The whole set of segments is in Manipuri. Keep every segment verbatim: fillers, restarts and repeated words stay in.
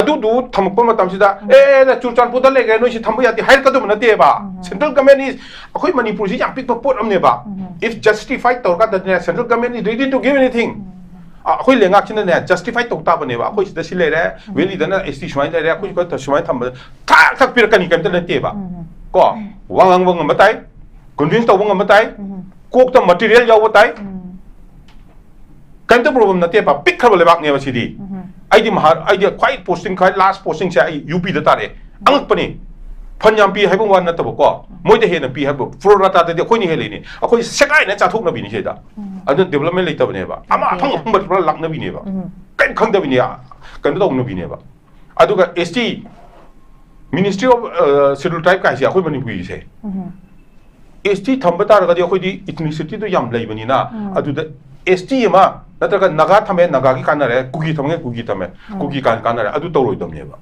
ꯑꯗꯨꯗꯨ ꯊꯝꯃꯛꯄ ꯃꯇꯝꯁꯤꯗ, "ꯑꯦ, ꯅ ꯆꯨꯔꯆꯥꯟꯄꯨꯔꯗ ꯂꯩꯈ꯭ꯔꯦ, ꯅꯣꯏꯁꯤ ꯊꯝꯕ ꯌꯥꯗꯦ" ꯍꯥꯏꯔꯛꯀꯗꯕ ꯅꯠꯇꯦꯕ꯫ Central government is, ꯑꯩꯈꯣꯏ ꯃꯅꯤꯄꯨꯔꯁꯤ ꯌꯥꯝ ꯄꯤꯛꯄ ꯄꯣꯠ ꯑꯃꯅꯦꯕ꯫ If justify ꯇꯧꯔꯀꯥꯟꯗꯅꯦ, Central government is ready to give anything. ꯑ, ꯑꯩꯈꯣꯏ ꯂꯩꯉꯥꯛꯁꯤꯅꯅꯦ, justify ꯇꯧ ꯇꯥꯕꯅꯦꯕ꯫ "ꯑꯩꯈꯣꯏ ꯁꯤꯗ ꯁꯤ ꯂꯩꯔꯦ, valley ꯗꯅ S T ꯁꯨꯃꯥꯏꯅ ꯂꯩꯔꯦ, ꯑꯩꯈꯣꯏ ꯈꯛꯇ ꯁꯨꯃꯥꯏꯅ ꯊꯝꯕ", ꯊꯥꯛ ꯊꯥꯛ ꯄꯤꯔꯛꯀꯅꯤ, ꯀꯩꯝꯇ ꯅꯠꯇꯦꯕ꯫ ꯀꯣ, ꯋꯥ ꯉꯥꯡꯕ ꯉꯝꯕ ꯇꯥꯏ, convince ꯇꯧꯕ ꯉꯝꯕ ꯇꯥꯏ, ꯀꯣꯛꯇ material ꯌꯥꯎꯕ ꯇꯥꯏ, ꯀꯩꯝꯇ problem ꯅꯠꯇꯦꯕ, ꯄꯤꯛꯈ꯭ꯔꯕ ꯂꯩꯕꯥꯛꯅꯦꯕ ꯁꯤꯗꯤ꯫ ꯑꯩꯗꯤ ꯃꯍꯥ-, ꯑꯩꯗꯤ ꯈ꯭ꯋꯥꯏ posting, ꯈ꯭ꯋꯥꯏ last posting ꯁꯦ ꯑꯩ U P ꯗ ꯇꯥꯔꯛꯑꯦ꯫ ꯑꯉꯛꯄꯅꯤ꯫ Fund ꯌꯥꯝ ꯄꯤ ꯍꯥꯏꯕ ꯋꯥ ꯅꯠꯇꯕꯀꯣ, ꯃꯣꯏꯗ ꯍꯦꯟꯅ ꯄꯤ ꯍꯥꯏꯕ, pro rata ꯗꯗꯤ ꯑꯩꯈꯣꯏꯅ ꯍꯦꯜꯂꯤꯅꯤ꯫ ꯑꯩꯈꯣꯏ ꯁꯦꯒꯥꯏꯅ ꯆꯥꯊꯣꯛꯅꯕꯤꯅꯤ ꯁꯤꯗ꯫ ꯑꯗꯨꯅ development ꯂꯩꯇꯕꯅꯦꯕ꯫ ꯑꯃ ꯑꯐꯪ ꯑꯐꯪꯕ ꯄꯨꯔꯥ ꯂꯥꯛꯅꯕꯤꯅꯦꯕ꯫ ꯀꯩꯝ ꯈꯪꯗꯕꯤꯅꯦ, ꯀꯩꯅꯣ ꯇꯧꯅꯕꯤꯅꯦꯕ꯫ ꯑꯗꯨꯒ S T, Ministry of, ꯑ, Schedule Tribe ꯀꯥꯏꯁꯦ ꯑꯩꯈꯣꯏ ꯃꯅꯤꯄꯨꯔꯒꯤꯁꯦ꯫ S T ꯊꯝꯕ ꯇꯥꯔꯒꯗꯤ ꯑꯩꯈꯣꯏꯗꯤ ethnicity ꯗꯣ ꯌꯥꯝ ꯂꯩꯕꯅꯤꯅ, ꯑꯗꯨꯗ S T ꯑꯃ ꯅꯠꯇ꯭ꯔꯒ ꯅꯥꯒꯥ ꯊꯝꯃꯦ, ꯅꯥꯒꯥꯒꯤ ꯀꯥꯟꯅꯔꯦ, ꯀꯨꯀꯤ ꯊꯝꯃꯦ, ꯀꯨꯀꯤ ꯊꯝꯃꯦ, ꯀꯨꯀꯤ ꯀꯥꯟ-, ꯀꯥꯟꯅꯔꯦ, ꯑꯗꯨ ꯇꯧꯔꯣꯏꯗꯕꯅꯦꯕ꯫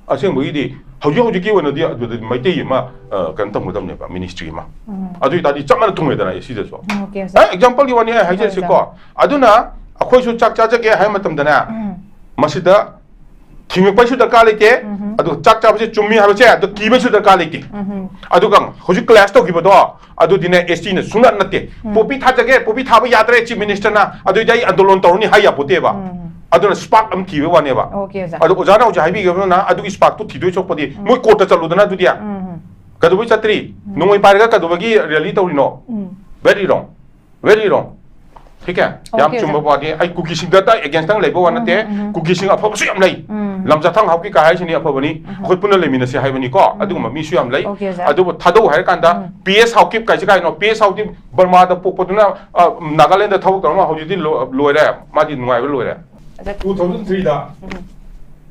ꯑꯁꯦꯡꯕꯒꯤꯗꯤ ꯍꯧꯖꯤꯛ ꯍꯧꯖꯤꯛꯀꯤ ꯑꯣꯏꯅꯗꯤ ꯑꯗꯨꯗ ꯃꯩꯇꯩ ꯑꯃ, ꯑ, ꯀꯩꯅꯣ ꯊꯝꯒꯗꯕꯅꯦꯕ, ministry ꯑꯃ꯫ ꯑꯗꯨ ꯑꯣꯏꯇꯥꯔꯗꯤ ꯆꯞ ꯃꯥꯟꯅ ꯊꯨꯡꯉꯦꯗꯅ S T ꯗꯁꯨ꯫ ꯑꯦ, example ꯒꯤ ꯋꯥꯅꯤ ꯑꯩ ꯍꯥꯏꯖꯔꯤꯁꯦꯀꯣ꯫ ꯑꯗꯨꯅ ꯑꯩꯈꯣꯏꯁꯨ ꯆꯥꯛ ꯆꯥꯖꯒꯦ ꯍꯥꯏꯕ ꯃꯇꯝꯗꯅꯦ, ꯃꯁꯤꯗ ꯊꯤꯡꯉꯛꯄꯩꯁꯨ ꯗꯔꯀꯥꯔ ꯂꯩꯇꯦ, ꯑꯗꯨꯒ ꯆꯥꯛ ꯆꯥꯕꯁꯦ ꯆꯨꯝꯃꯤ ꯍꯥꯏꯕꯁꯦ ꯑꯗꯨ ꯀꯤꯕꯩꯁꯨ ꯗꯔꯀꯥꯔ ꯂꯩꯇꯦ꯫ ꯑꯗꯨꯒ ꯍꯧꯖꯤꯛ clash ꯇꯧꯈꯤꯕꯗꯣ, ꯑꯗꯨꯗꯤꯅꯦ, S T ꯅ ꯁꯨꯡꯅ ꯅꯠꯇꯦ꯫ ꯄꯣꯄꯤ ꯊꯥꯖꯒꯦ, ꯄꯣꯄꯤ ꯊꯥꯕ ꯌꯥꯗ꯭ꯔꯦ, Chief Minister ꯅ, ꯑꯗꯨꯗꯤ ꯑꯩ ꯑꯟꯗꯣꯂꯟ ꯇꯧꯔꯅꯤ ꯍꯥꯏ ꯌꯥꯄꯣꯠꯇꯦꯕ꯫ ꯑꯗꯨꯅ spark ꯑꯃ ꯊꯤꯕꯩ ꯋꯥꯅꯦꯕ꯫ ꯑꯣꯀꯦ, ꯑꯣꯖꯥ꯫ ꯑꯗꯣ ꯑꯣꯖꯥꯅ ꯍꯧꯖꯤꯛ ꯍꯥꯏꯕꯤꯈꯤꯕꯗꯨꯅ ꯑꯗꯨꯒꯤ spark ꯇꯨ ꯊꯤꯗꯣꯏ ꯁꯣꯛꯄꯗꯤ ꯃꯣꯏ court ꯇ ꯆꯠꯂꯨꯗꯅ ꯑꯗꯨꯗꯤ꯫ ꯀꯩꯗꯧꯕꯩ ꯆꯠꯇ꯭ꯔꯤ? ꯅꯣꯡꯃꯩ ꯄꯥꯏꯔꯒ ꯀꯩꯗꯧꯕꯒꯤ rally ꯇꯧꯔꯤꯅꯣ? Very wrong. Very wrong. ꯁꯤ ꯀꯌꯥ? ꯌꯥꯝ ꯑꯣꯀꯦ, ꯆꯨꯝꯕ ꯑꯣꯖꯥ꯫ ꯋꯥꯅꯤ꯫ ꯑꯩ ꯀꯨꯀꯤꯁꯤꯡꯗ ꯑꯇꯩ against ꯇꯪ ꯂꯩꯕ ꯋꯥ ꯅꯠꯇꯦ꯫ ꯎꯝ, ꯎꯝ꯫ ꯀꯨꯀꯤꯁꯤꯡ ꯑꯐꯕꯁꯨ ꯌꯥꯝ ꯂꯩ꯫ ꯎꯝ꯫ ꯂꯝꯆꯥꯊꯥꯡ ꯍꯥꯎꯀꯤ ꯀꯥ ꯍꯥꯏꯁꯤꯅꯤ ꯑꯐꯕꯅꯤ꯫ ꯎꯝ꯫ ꯑꯩꯈꯣꯏ ꯄꯨꯟꯅ ꯂꯩꯃꯤꯟꯅꯁꯤ ꯍꯥꯏꯕꯅꯤꯀꯣ꯫ ꯎꯝ꯫ ꯑꯗꯨꯒꯨꯝꯕ ꯃꯤꯁꯨ ꯌꯥꯝ ꯂꯩ꯫ ꯑꯣꯀꯦ, ꯑꯣꯖꯥ꯫ ꯑꯗꯨꯕꯨ ꯊꯥꯗꯧ ꯍꯥꯏꯔ ꯀꯥꯟꯗ ꯎꯝ꯫ P S ꯍꯥꯎꯀꯤꯞ ꯀꯥꯏꯁꯤ ꯀꯥꯏꯅꯣ? P S ꯍꯥꯎꯀꯤꯞ ꯕꯔꯃꯥꯗ ꯄꯣꯛꯄꯗꯨꯅ, ꯑ, ꯅꯥꯒꯥꯂꯦꯟꯗ ꯊꯕꯛ ꯇꯧꯔꯒ ꯍꯧꯖꯤꯛꯇꯤ ꯂꯣ-, ꯂꯣꯏꯔꯦ꯫ ꯃꯥꯗꯤ ꯅꯨꯡꯉꯥꯏꯕ ꯂꯣꯏꯔꯦ꯫ ꯑꯗ two thousand three ꯗ ꯎꯝ꯫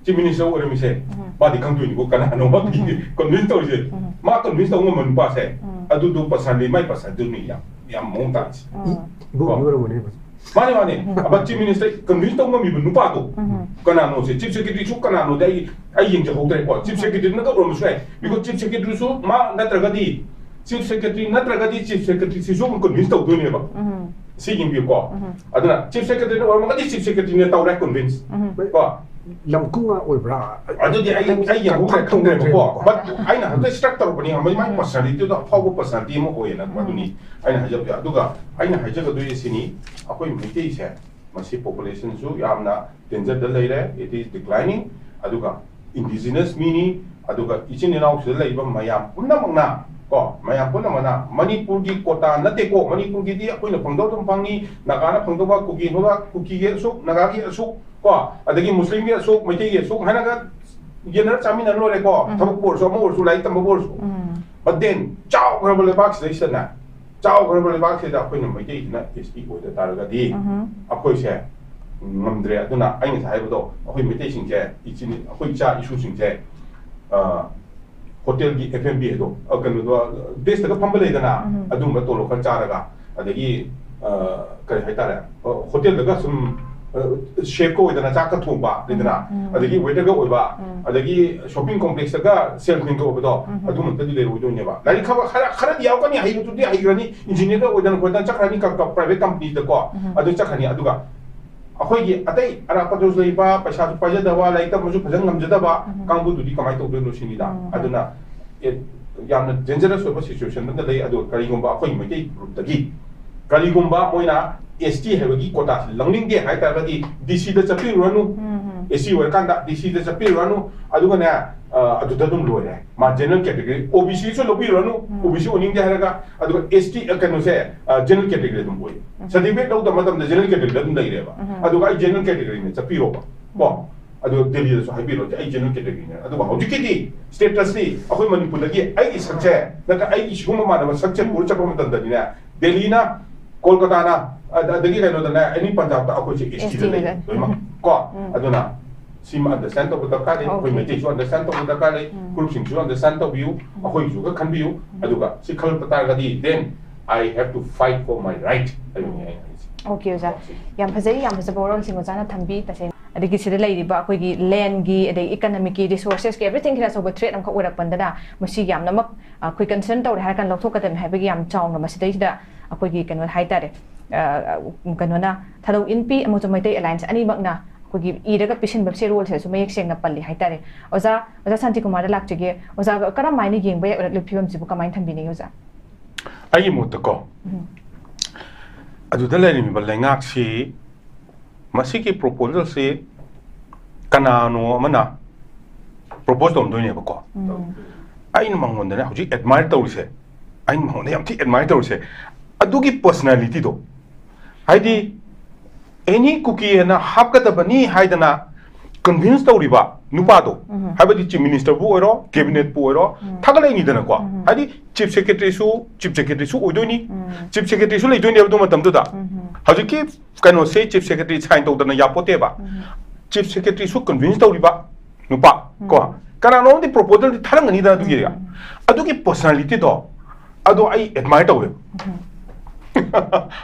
Chief Minister ꯑꯣꯏꯔꯝꯃꯤꯁꯦ, ꯎꯝ꯫ ꯃꯥꯗꯤ ꯈꯪꯗꯣꯏꯅꯤꯀꯣ ꯀꯅꯥꯅꯣ ꯃꯥꯒꯤ ꯎꯝ꯫ Convince ꯇꯧꯔꯤꯁꯦ꯫ ꯎꯝ꯫ ꯃꯥ convince ꯇꯧꯕ ꯉꯝꯕ ꯅꯨꯄꯥꯁꯦ, ꯎꯝ꯫ ꯑꯗꯨꯗꯣ personally ꯃꯥꯏ personality ꯗꯨꯅꯤ ꯌꯥꯝ, ꯌꯥꯝ ꯃꯑꯣꯡ ꯇꯥꯔꯤꯁꯦ꯫ ꯎꯝ꯫ ꯏꯕꯣꯕꯤ ꯀꯣ? ꯑꯣꯏꯔꯝꯒꯅꯦꯕ꯫ ꯃꯥꯅꯦ, ꯃꯥꯅꯦ꯫ ꯎꯝ꯫ ꯑꯕ Chief Minister convince ꯇꯧꯕ ꯉꯝꯃꯤꯕ ꯅꯨꯄꯥꯗꯣ ꯎꯝ꯫ ꯀꯅꯥꯅꯣꯁꯦ, Chief Secretary ꯁꯨ ꯀꯅꯥꯅꯣꯗꯤ ꯑꯩ, ꯑꯩ ꯌꯦꯡꯖꯍꯧꯗ꯭ꯔꯦꯀꯣ꯫ Chief ꯎꯝ꯫ Secretary ꯅꯒ ꯑꯣꯏꯔꯝꯕꯁꯨ ꯌꯥꯏ꯫ Because Chief Secretary ꯁꯨ ꯃꯥ ꯅꯠꯇ꯭ꯔꯒꯗꯤ, Chief Secretary ꯅꯠꯇ꯭ꯔꯒꯗꯤ Chief Secretary ꯁꯤꯁꯨ ꯑꯃꯨꯛ convince ꯇꯧꯗꯣꯏꯅꯦꯕ꯫ ꯎꯝ꯫ ꯁꯤ ꯌꯦꯡꯕꯤꯌꯨꯀꯣ꯫ ꯎꯝ꯫ ꯑꯗꯨꯅ Chief Secretary ꯅ ꯑꯣꯏꯔꯝꯃꯒꯗꯤ Chief Secretary ꯅ ꯇꯧꯔꯦ convince꯫ ꯎꯝ꯫ ꯀꯣ? ꯂꯝ ꯀꯨꯡꯉ ꯑꯣꯏꯕ꯭ꯔꯥ? ꯑꯗꯨꯗꯤ ꯑꯩ ꯑꯗꯨꯝ ꯑꯩ ꯌꯦꯡꯍꯧꯗ꯭ꯔꯦ, confirm ꯈꯪꯗ꯭ꯔꯦꯕꯀꯣ꯫ ꯇꯧꯅꯗ꯭ꯔꯦꯕꯀꯣ꯫ But ꯑꯩꯅ ꯍꯟꯗꯛ struck ꯇꯧꯔꯛꯄꯅꯤ, ꯃꯥꯏ personality ꯗꯣ ꯑꯐꯥꯎꯕ personality ꯑꯃ ꯑꯣꯏꯌꯦꯅ ꯑꯗꯨꯅꯤ ꯑꯩꯅ ꯍꯥꯏꯖꯕꯗꯤ꯫ ꯑꯗꯨꯒ ꯑꯩꯅ ꯍꯥꯏꯖꯒꯗꯣꯏꯁꯤꯅꯤ, ꯑꯩꯈꯣꯏ ꯃꯩꯇꯩꯁꯦ ꯃꯁꯤ population ꯁꯨ ꯌꯥꯝꯅ danger ꯗ ꯂꯩꯔꯦ, it is declining꯫ ꯑꯗꯨꯒ indigenous ꯃꯤꯅꯤ, ꯑꯗꯨꯒ ꯏꯆꯤꯟ ꯏꯅꯥꯎꯁꯤꯗ ꯂꯩꯔꯤꯕ ꯃꯌꯥꯝ ꯄꯨꯝꯅꯃꯛꯅ ꯀꯣ, ꯃꯌꯥꯝ ꯄꯨꯝꯅꯃꯛꯅ ꯃꯅꯤꯄꯨꯔꯒꯤ quota ꯅꯠꯇꯦꯀꯣ, ꯃꯅꯤꯄꯨꯔꯒꯤꯗꯤ ꯑꯩꯈꯣꯏꯅ ꯐꯪꯗꯧ ꯑꯗꯨꯝ ꯐꯪꯅꯤ, ꯅꯥꯒꯥꯅ ꯐꯪꯗꯧꯕ, ꯀꯨꯀꯤ ꯐꯪꯗꯧꯕ, ꯀꯨꯀꯤꯒꯤ ꯑꯁꯨꯛ, ꯅꯥꯒꯥꯒꯤ ꯑꯁꯨꯛ ꯀꯣ, ꯑꯗꯒꯤ ꯃꯨꯁꯂꯤꯝꯒꯤ ꯑꯁꯨꯛ, ꯃꯩꯇꯩꯒꯤ ꯑꯁꯨꯛ ꯍꯥꯏꯅꯒ ꯌꯦꯟꯅꯔ ꯆꯥꯃꯤꯟꯅꯔ ꯂꯣꯏꯔꯦꯀꯣ꯫ ꯎꯝ꯫ ꯊꯕꯛꯄꯨ ꯑꯣꯏꯔꯁꯨ, ꯑꯃ ꯑꯣꯏꯔꯁꯨ, ꯂꯥꯏꯔꯤꯛ ꯇꯝꯕꯕꯨ ꯑꯣꯏꯔꯁꯨ꯫ ꯎꯝ꯫ But then ꯆꯥꯎꯈ꯭ꯔꯕ ꯂꯩꯕꯥꯛꯁꯤꯗꯩꯁꯤꯗꯅꯦ, ꯆꯥꯎꯈ꯭ꯔꯕ ꯂꯩꯕꯥꯛꯁꯤꯗ ꯑꯩꯈꯣꯏꯅ ꯃꯩꯇꯩꯁꯤꯅ ꯑꯦꯁ ꯇꯤ ꯑꯣꯏꯗ ꯇꯥꯔꯒꯗꯤ ꯎꯝ꯫ ꯑꯩꯈꯣꯏꯁꯦ ꯉꯝꯗ꯭ꯔꯦ꯫ ꯑꯗꯨꯅ ꯑꯩ ꯉꯁꯥꯏ ꯍꯥꯏꯕꯗꯣ, ꯑꯩꯈꯣꯏ ꯃꯩꯇꯩꯁꯤꯡꯁꯦ, ꯏꯆꯤꯟ ꯑꯩꯈꯣꯏ ꯏꯆꯥ ꯏꯁꯨꯁꯤꯡꯁꯦ, ꯑ, ꯍꯣꯇꯦꯜꯒꯤ F and B ꯍꯥꯏꯗꯣ, ꯑ, ꯀꯩꯅꯣꯗꯣ, ꯗꯦꯁꯇꯒ ꯐꯝꯕ ꯂꯩꯗꯅ, ꯎꯝ꯫ ꯑꯗꯨꯒꯨꯝꯕ ꯇꯣꯂꯣꯞ ꯈꯔ ꯆꯥꯔꯒ, ꯑꯗꯒꯤ, ꯑ, ꯀꯔꯤ ꯍꯥꯏꯇꯥꯔꯦ, ꯑ, ꯍꯣꯇꯦꯜꯗꯒ ꯁꯨꯝ, ꯑ, ꯁꯦꯐꯀ ꯑꯣꯏꯗꯅ ꯆꯥꯛꯀ ꯊꯣꯡꯕ ꯂꯩꯗꯅ, ꯎꯝ꯫ ꯑꯗꯒꯤ waiter ꯒ ꯑꯣꯏꯕ, ꯎꯝ꯫ ꯑꯗꯒꯤ shopping complex ꯇꯒ salesman ꯒ ꯑꯣꯏꯕꯗꯣ, ꯎꯝ꯫ ꯑꯗꯨꯃꯛꯇꯗꯤ ꯂꯩꯔꯣꯏꯗꯣꯏꯅꯦꯕ꯫ ꯂꯥꯏꯔꯤꯛ ꯈꯔ, ꯈꯔ, ꯈꯔꯗꯤ ꯌꯥꯎꯔꯛꯀꯅꯤ, ꯍꯩꯕꯗꯨꯗꯤ ꯍꯩꯈ꯭ꯔꯅꯤ, engineer ꯒ ꯑꯣꯏꯗꯅ ꯈꯣꯠꯇꯅ ꯆꯠꯈ꯭ꯔꯅꯤ, ꯀ-, ꯀ-, private company ꯗꯀꯣ, ꯎꯝ꯫ ꯑꯗꯨ ꯆꯠꯈ꯭ꯔꯅꯤ꯫ ꯑꯗꯨꯒ ꯑꯩꯈꯣꯏꯒꯤ ꯑꯇꯩ ꯑꯔꯥꯞꯄꯗꯁꯨ ꯂꯩꯕ, ꯄꯩꯁꯥꯁꯨ ꯄꯥꯏꯖꯗꯕ, ꯂꯥꯏꯔꯤꯛ ꯇꯝꯕꯁꯨ ꯐꯖꯅ ꯉꯝꯖꯗꯕ ꯎꯝ꯫ ꯀꯥꯡꯕꯨꯗꯨꯗꯤ ꯀꯃꯥꯏꯅ ꯇꯧꯗꯣꯏꯅꯣ ꯁꯤꯅꯤꯗ꯫ ꯎꯝ꯫ ꯑꯗꯨꯅ, ꯑꯦ, ꯌꯥꯝꯅ dangerous ꯑꯣꯏꯕ situation ꯑꯃꯗ ꯂꯩ꯫ ꯑꯗꯨꯒ ꯀꯔꯤꯒꯨꯝꯕ ꯑꯩꯈꯣꯏ ꯃꯩꯇꯩ group ꯇꯒꯤ ꯀꯔꯤꯒꯨꯝꯕ ꯃꯣꯏꯅ S T ꯍꯥꯏꯕꯒꯤ quota ꯁꯤ ꯂꯧꯅꯤꯡꯗꯦ ꯍꯥꯏ ꯇꯥꯔꯒꯗꯤ D C ꯗ ꯆꯠꯄꯤꯔꯨꯔꯅꯨ꯫ ꯎꯝ꯫ S T ꯑꯣꯏꯔꯀꯥꯟꯗ D C ꯗ ꯆꯠꯄꯤꯔꯨꯔꯅꯨ꯫ ꯑꯗꯨꯒꯅꯦ, ꯑ, ꯑꯗꯨꯗ ꯑꯗꯨꯝ ꯂꯣꯏꯔꯦ꯫ ꯃꯥ general category, O B C ꯁꯨ ꯂꯧꯕꯤꯔꯨꯔꯅꯨ, ꯎꯝ꯫ O B C ꯑꯣꯏꯅꯤꯡꯗꯦ ꯍꯥꯏꯔꯒ, ꯑꯗꯨꯒ S T, ꯑ, ꯀꯩꯅꯣꯁꯦ, ꯑ, general category ꯑꯗꯨꯝ ꯑꯣꯏ꯫ ꯎꯝ꯫ Certificate ꯂꯧꯗꯕ ꯃꯇꯝꯗ general category ꯗ ꯑꯗꯨꯝ ꯂꯩꯔꯦꯕ꯫ ꯎꯝ꯫ ꯑꯗꯨꯒ ꯑꯩ general category ꯅꯦ ꯆꯠꯄꯤꯔꯣꯕ꯫ ꯀꯣ? ꯑꯗꯨ ꯗꯦꯜꯂꯤꯗꯁꯨ ꯍꯥꯏꯕꯤꯔꯣ, ꯑꯩ general category ꯅꯦ꯫ ꯑꯗꯨꯒ ꯍꯧꯖꯤꯛꯀꯤꯗꯤ status ꯁꯤ ꯑꯩꯈꯣꯏ ꯃꯅꯤꯄꯨꯔꯗꯒꯤ ꯑꯩꯒꯤ ꯁꯛꯁꯦ, ꯅꯠꯇ꯭ꯔꯒ ꯑꯩꯒꯤ ꯁꯤꯒꯨꯝꯕ ꯃꯥꯟꯅꯕ ꯁꯛꯁꯦ ꯎꯝ꯫ ꯄꯨꯔ ꯆꯠꯄ ꯃꯇꯝꯗꯅꯤꯅꯦ, ꯗꯦꯜꯂꯤꯅ, ꯀꯣꯜꯀꯇꯥꯅ, ꯑꯗ-, ꯑꯗꯒꯤ ꯀꯩꯅꯣꯗꯅꯦ, any ꯄꯟꯖꯥꯕꯇ ꯑꯩꯈꯣꯏꯁꯦ S T ꯗ S T ꯂꯩ ꯗ꯫ ꯂꯣꯏꯅꯃꯛ꯫ ꯀꯣ? ꯎꯝ꯫ ꯑꯗꯨꯅ ꯁꯤꯃ understand ꯇꯧꯕ ꯗꯔꯀꯥꯔ ꯂꯩ, ꯑꯩꯈꯣꯏ Okay. ꯃꯩꯇꯩꯁꯨ understand ꯇꯧꯕ ꯗꯔꯀꯥꯔ ꯂꯩ, ꯎꯝ꯫ ꯐꯨꯔꯨꯞꯁꯤꯡꯁꯨ understand ꯇꯧꯕꯤꯌꯨ, ꯎꯝ꯫ ꯑꯩꯈꯣꯏꯒꯤꯁꯨ ꯈꯔ ꯈꯟꯕꯤꯌꯨ꯫ ꯎꯝ꯫ ꯑꯗꯨꯒ ꯁꯤ ꯈꯜꯂꯛꯄ ꯇꯥꯔꯒꯗꯤ, then I have to fight for my right ꯍꯥꯏꯕꯅꯤ ꯑꯩꯅ ꯍꯥꯏꯁꯦ꯫ Okay, ꯑꯣꯖꯥ꯫ ꯀꯣ, ꯁꯤ꯫ ꯌꯥꯝ ꯐꯖꯩ, ꯌꯥꯝ ꯐꯖꯕ ꯋꯥꯔꯣꯜꯁꯤꯡ ꯑꯣꯖꯥꯅ ꯊꯝꯕꯤ, ꯇꯁꯦꯡꯅ꯫ ꯑꯗꯒꯤ ꯁꯤꯗ ꯂꯩꯔꯤꯕ ꯑꯩꯈꯣꯏꯒꯤ land ꯒꯤ, ꯑꯗꯩ economic ꯀꯤ, resources ꯀꯤ, everything ꯒꯤꯅ ꯑꯆꯧꯕ threat ꯑꯃꯈꯛ ꯑꯣꯏꯔꯛꯄꯗꯅ, ꯃꯁꯤ ꯌꯥꯝꯅꯃꯛ ꯑꯩꯈꯣꯏ concern ꯇꯧꯔꯦ ꯍꯥꯏꯔ ꯀꯥꯟꯗ ꯂꯧꯊꯣꯛꯀꯗꯕꯅꯤ ꯍꯥꯏꯕꯒꯤ ꯌꯥꯝ ꯆꯥꯎꯅ ꯃꯁꯤꯗꯩꯁꯤꯗ ꯑꯩꯈꯣꯏꯒꯤ ꯀꯩꯅꯣ ꯍꯥꯏꯇꯥꯔꯦ, ꯑ, ꯀꯩꯅꯣꯅ, ꯊꯥꯗꯧ ꯏꯟꯄꯤ ꯑꯃꯁꯨꯡ ꯃꯩꯇꯩ alliance ꯑꯅꯤꯃꯛꯅ ꯑꯩꯈꯣꯏꯒꯤ ꯏꯔꯒ ꯄꯤꯁꯤꯟꯕ ꯆꯦꯔꯣꯜꯁꯤꯗꯁꯨ ꯃꯌꯦꯛ ꯁꯦꯡꯅ ꯄꯜꯂꯤ ꯍꯥꯏꯇꯥꯔꯦ꯫ ꯑꯣꯖꯥ, ꯑꯣꯖꯥ ꯁꯥꯟꯇꯤꯀꯨꯃꯥꯔꯗ ꯂꯥꯛꯆꯒꯦ꯫ ꯑꯣꯖꯥ, ꯀꯔꯝ ꯍꯥꯏꯅ ꯌꯦꯡꯕ ꯌꯥꯏ ꯑꯣꯏꯔꯛꯂꯤꯕ ꯐꯤꯕꯝꯁꯤꯕꯨ ꯀꯃꯥꯏꯅ ꯊꯝꯕꯤꯅꯤꯡꯉꯤ ꯑꯣꯖꯥ? ꯑꯩꯒꯤ ꯃꯣꯠꯇꯀꯣ, ꯎꯝ꯫ ꯑꯗꯨꯗ ꯂꯩꯔꯝꯃꯤꯕ ꯂꯩꯉꯥꯛꯁꯤ, ꯃꯁꯤꯒꯤ ꯄ꯭ꯔꯣꯄꯣꯖꯦꯜꯁꯤ ꯀꯅꯥꯅꯣ ꯑꯃꯅ ꯄ꯭ꯔꯣꯄꯣꯖ ꯇꯧꯔꯝꯗꯣꯏꯅꯦꯕꯀꯣ꯫ ꯎꯝ꯫ ꯑꯩꯅ ꯃꯉꯣꯟꯗꯅꯦ ꯍꯧꯖꯤꯛ ꯑꯦꯗꯃꯥꯏꯔ ꯇꯧꯔꯤꯁꯦ, ꯑꯩꯅ ꯃꯉꯣꯟꯗ ꯌꯥꯝ ꯊꯤ ꯑꯦꯗꯃꯥꯏꯔ ꯇꯧꯔꯤꯁꯦ, ꯑꯗꯨꯒꯤ ꯄꯔꯁꯅꯦꯂꯤꯇꯤꯗꯣ, ꯍꯥꯏꯗꯤ ꯑꯦꯅꯤ ꯀꯨꯀꯤ ꯍꯥꯏꯅ ꯍꯥꯞꯀꯗꯕꯅꯤ ꯍꯥꯏꯗꯅ ꯀꯟꯚꯤꯟꯁ ꯇꯧꯔꯤꯕ ꯅꯨꯄꯥꯗꯣ, ꯎꯝ꯫ ꯍꯥꯏꯕꯗꯤ ꯆꯤꯐ ꯃꯤꯅꯤꯁꯇꯔꯕꯨ ꯑꯣꯏꯔꯣ, ꯀꯦꯕꯤꯅꯦꯠꯄꯨ ꯑꯣꯏꯔꯣ, ꯎꯝ꯫ ꯊꯥꯒꯠꯂꯛꯏꯅꯤꯗꯅꯀꯣ꯫ ꯎꯝ꯫ ꯍꯥꯏꯗꯤ ꯆꯤꯐ ꯁꯦꯀ꯭ꯔꯦꯇꯔꯤꯁꯨ, ꯆꯤꯐ ꯁꯦꯀ꯭ꯔꯦꯇꯔꯤꯁꯨ ꯑꯣꯏꯗꯣꯏꯅꯤ, ꯎꯝ꯫ ꯆꯤꯐ ꯁꯦꯀ꯭ꯔꯦꯇꯔꯤꯁꯨ ꯂꯩꯗꯣꯏꯅꯦꯕ ꯑꯗꯨ ꯃꯇꯝꯗꯨꯗ꯫ ꯎꯝ꯫ ꯍꯧꯖꯤꯛꯀꯤ ꯀꯩꯅꯣꯁꯦ ꯆꯤꯐ ꯁꯦꯀ꯭ꯔꯦꯇꯔꯤ ꯁꯥꯏꯟ ꯇꯧꯗꯅ ꯌꯥꯄꯣꯠꯇꯦꯕ꯫ ꯎꯝ꯫ ꯆꯤꯐ ꯁꯦꯀ꯭ꯔꯦꯇꯔꯤꯁꯨ ꯀꯟꯚꯤꯟꯁ ꯇꯧꯔꯤꯕ ꯅꯨꯄꯥ, ꯎꯝ꯫ ꯀꯣ, ꯀꯅꯥꯅꯣꯝꯗꯤ ꯄ꯭ꯔꯣꯄꯣꯖꯦꯜꯗꯤ ꯊꯥꯔꯝꯒꯅꯤꯗꯅ ꯑꯗꯨꯒꯤ, ꯎꯝ꯫ ꯑꯗꯨꯒꯤ ꯄꯔꯁꯅꯦꯂꯤꯇꯤꯗꯣ, ꯑꯗꯣ ꯑꯩ ꯑꯦꯗꯃꯥꯏꯔ ꯇꯧꯋꯦꯕ꯫ ꯎꯝ꯫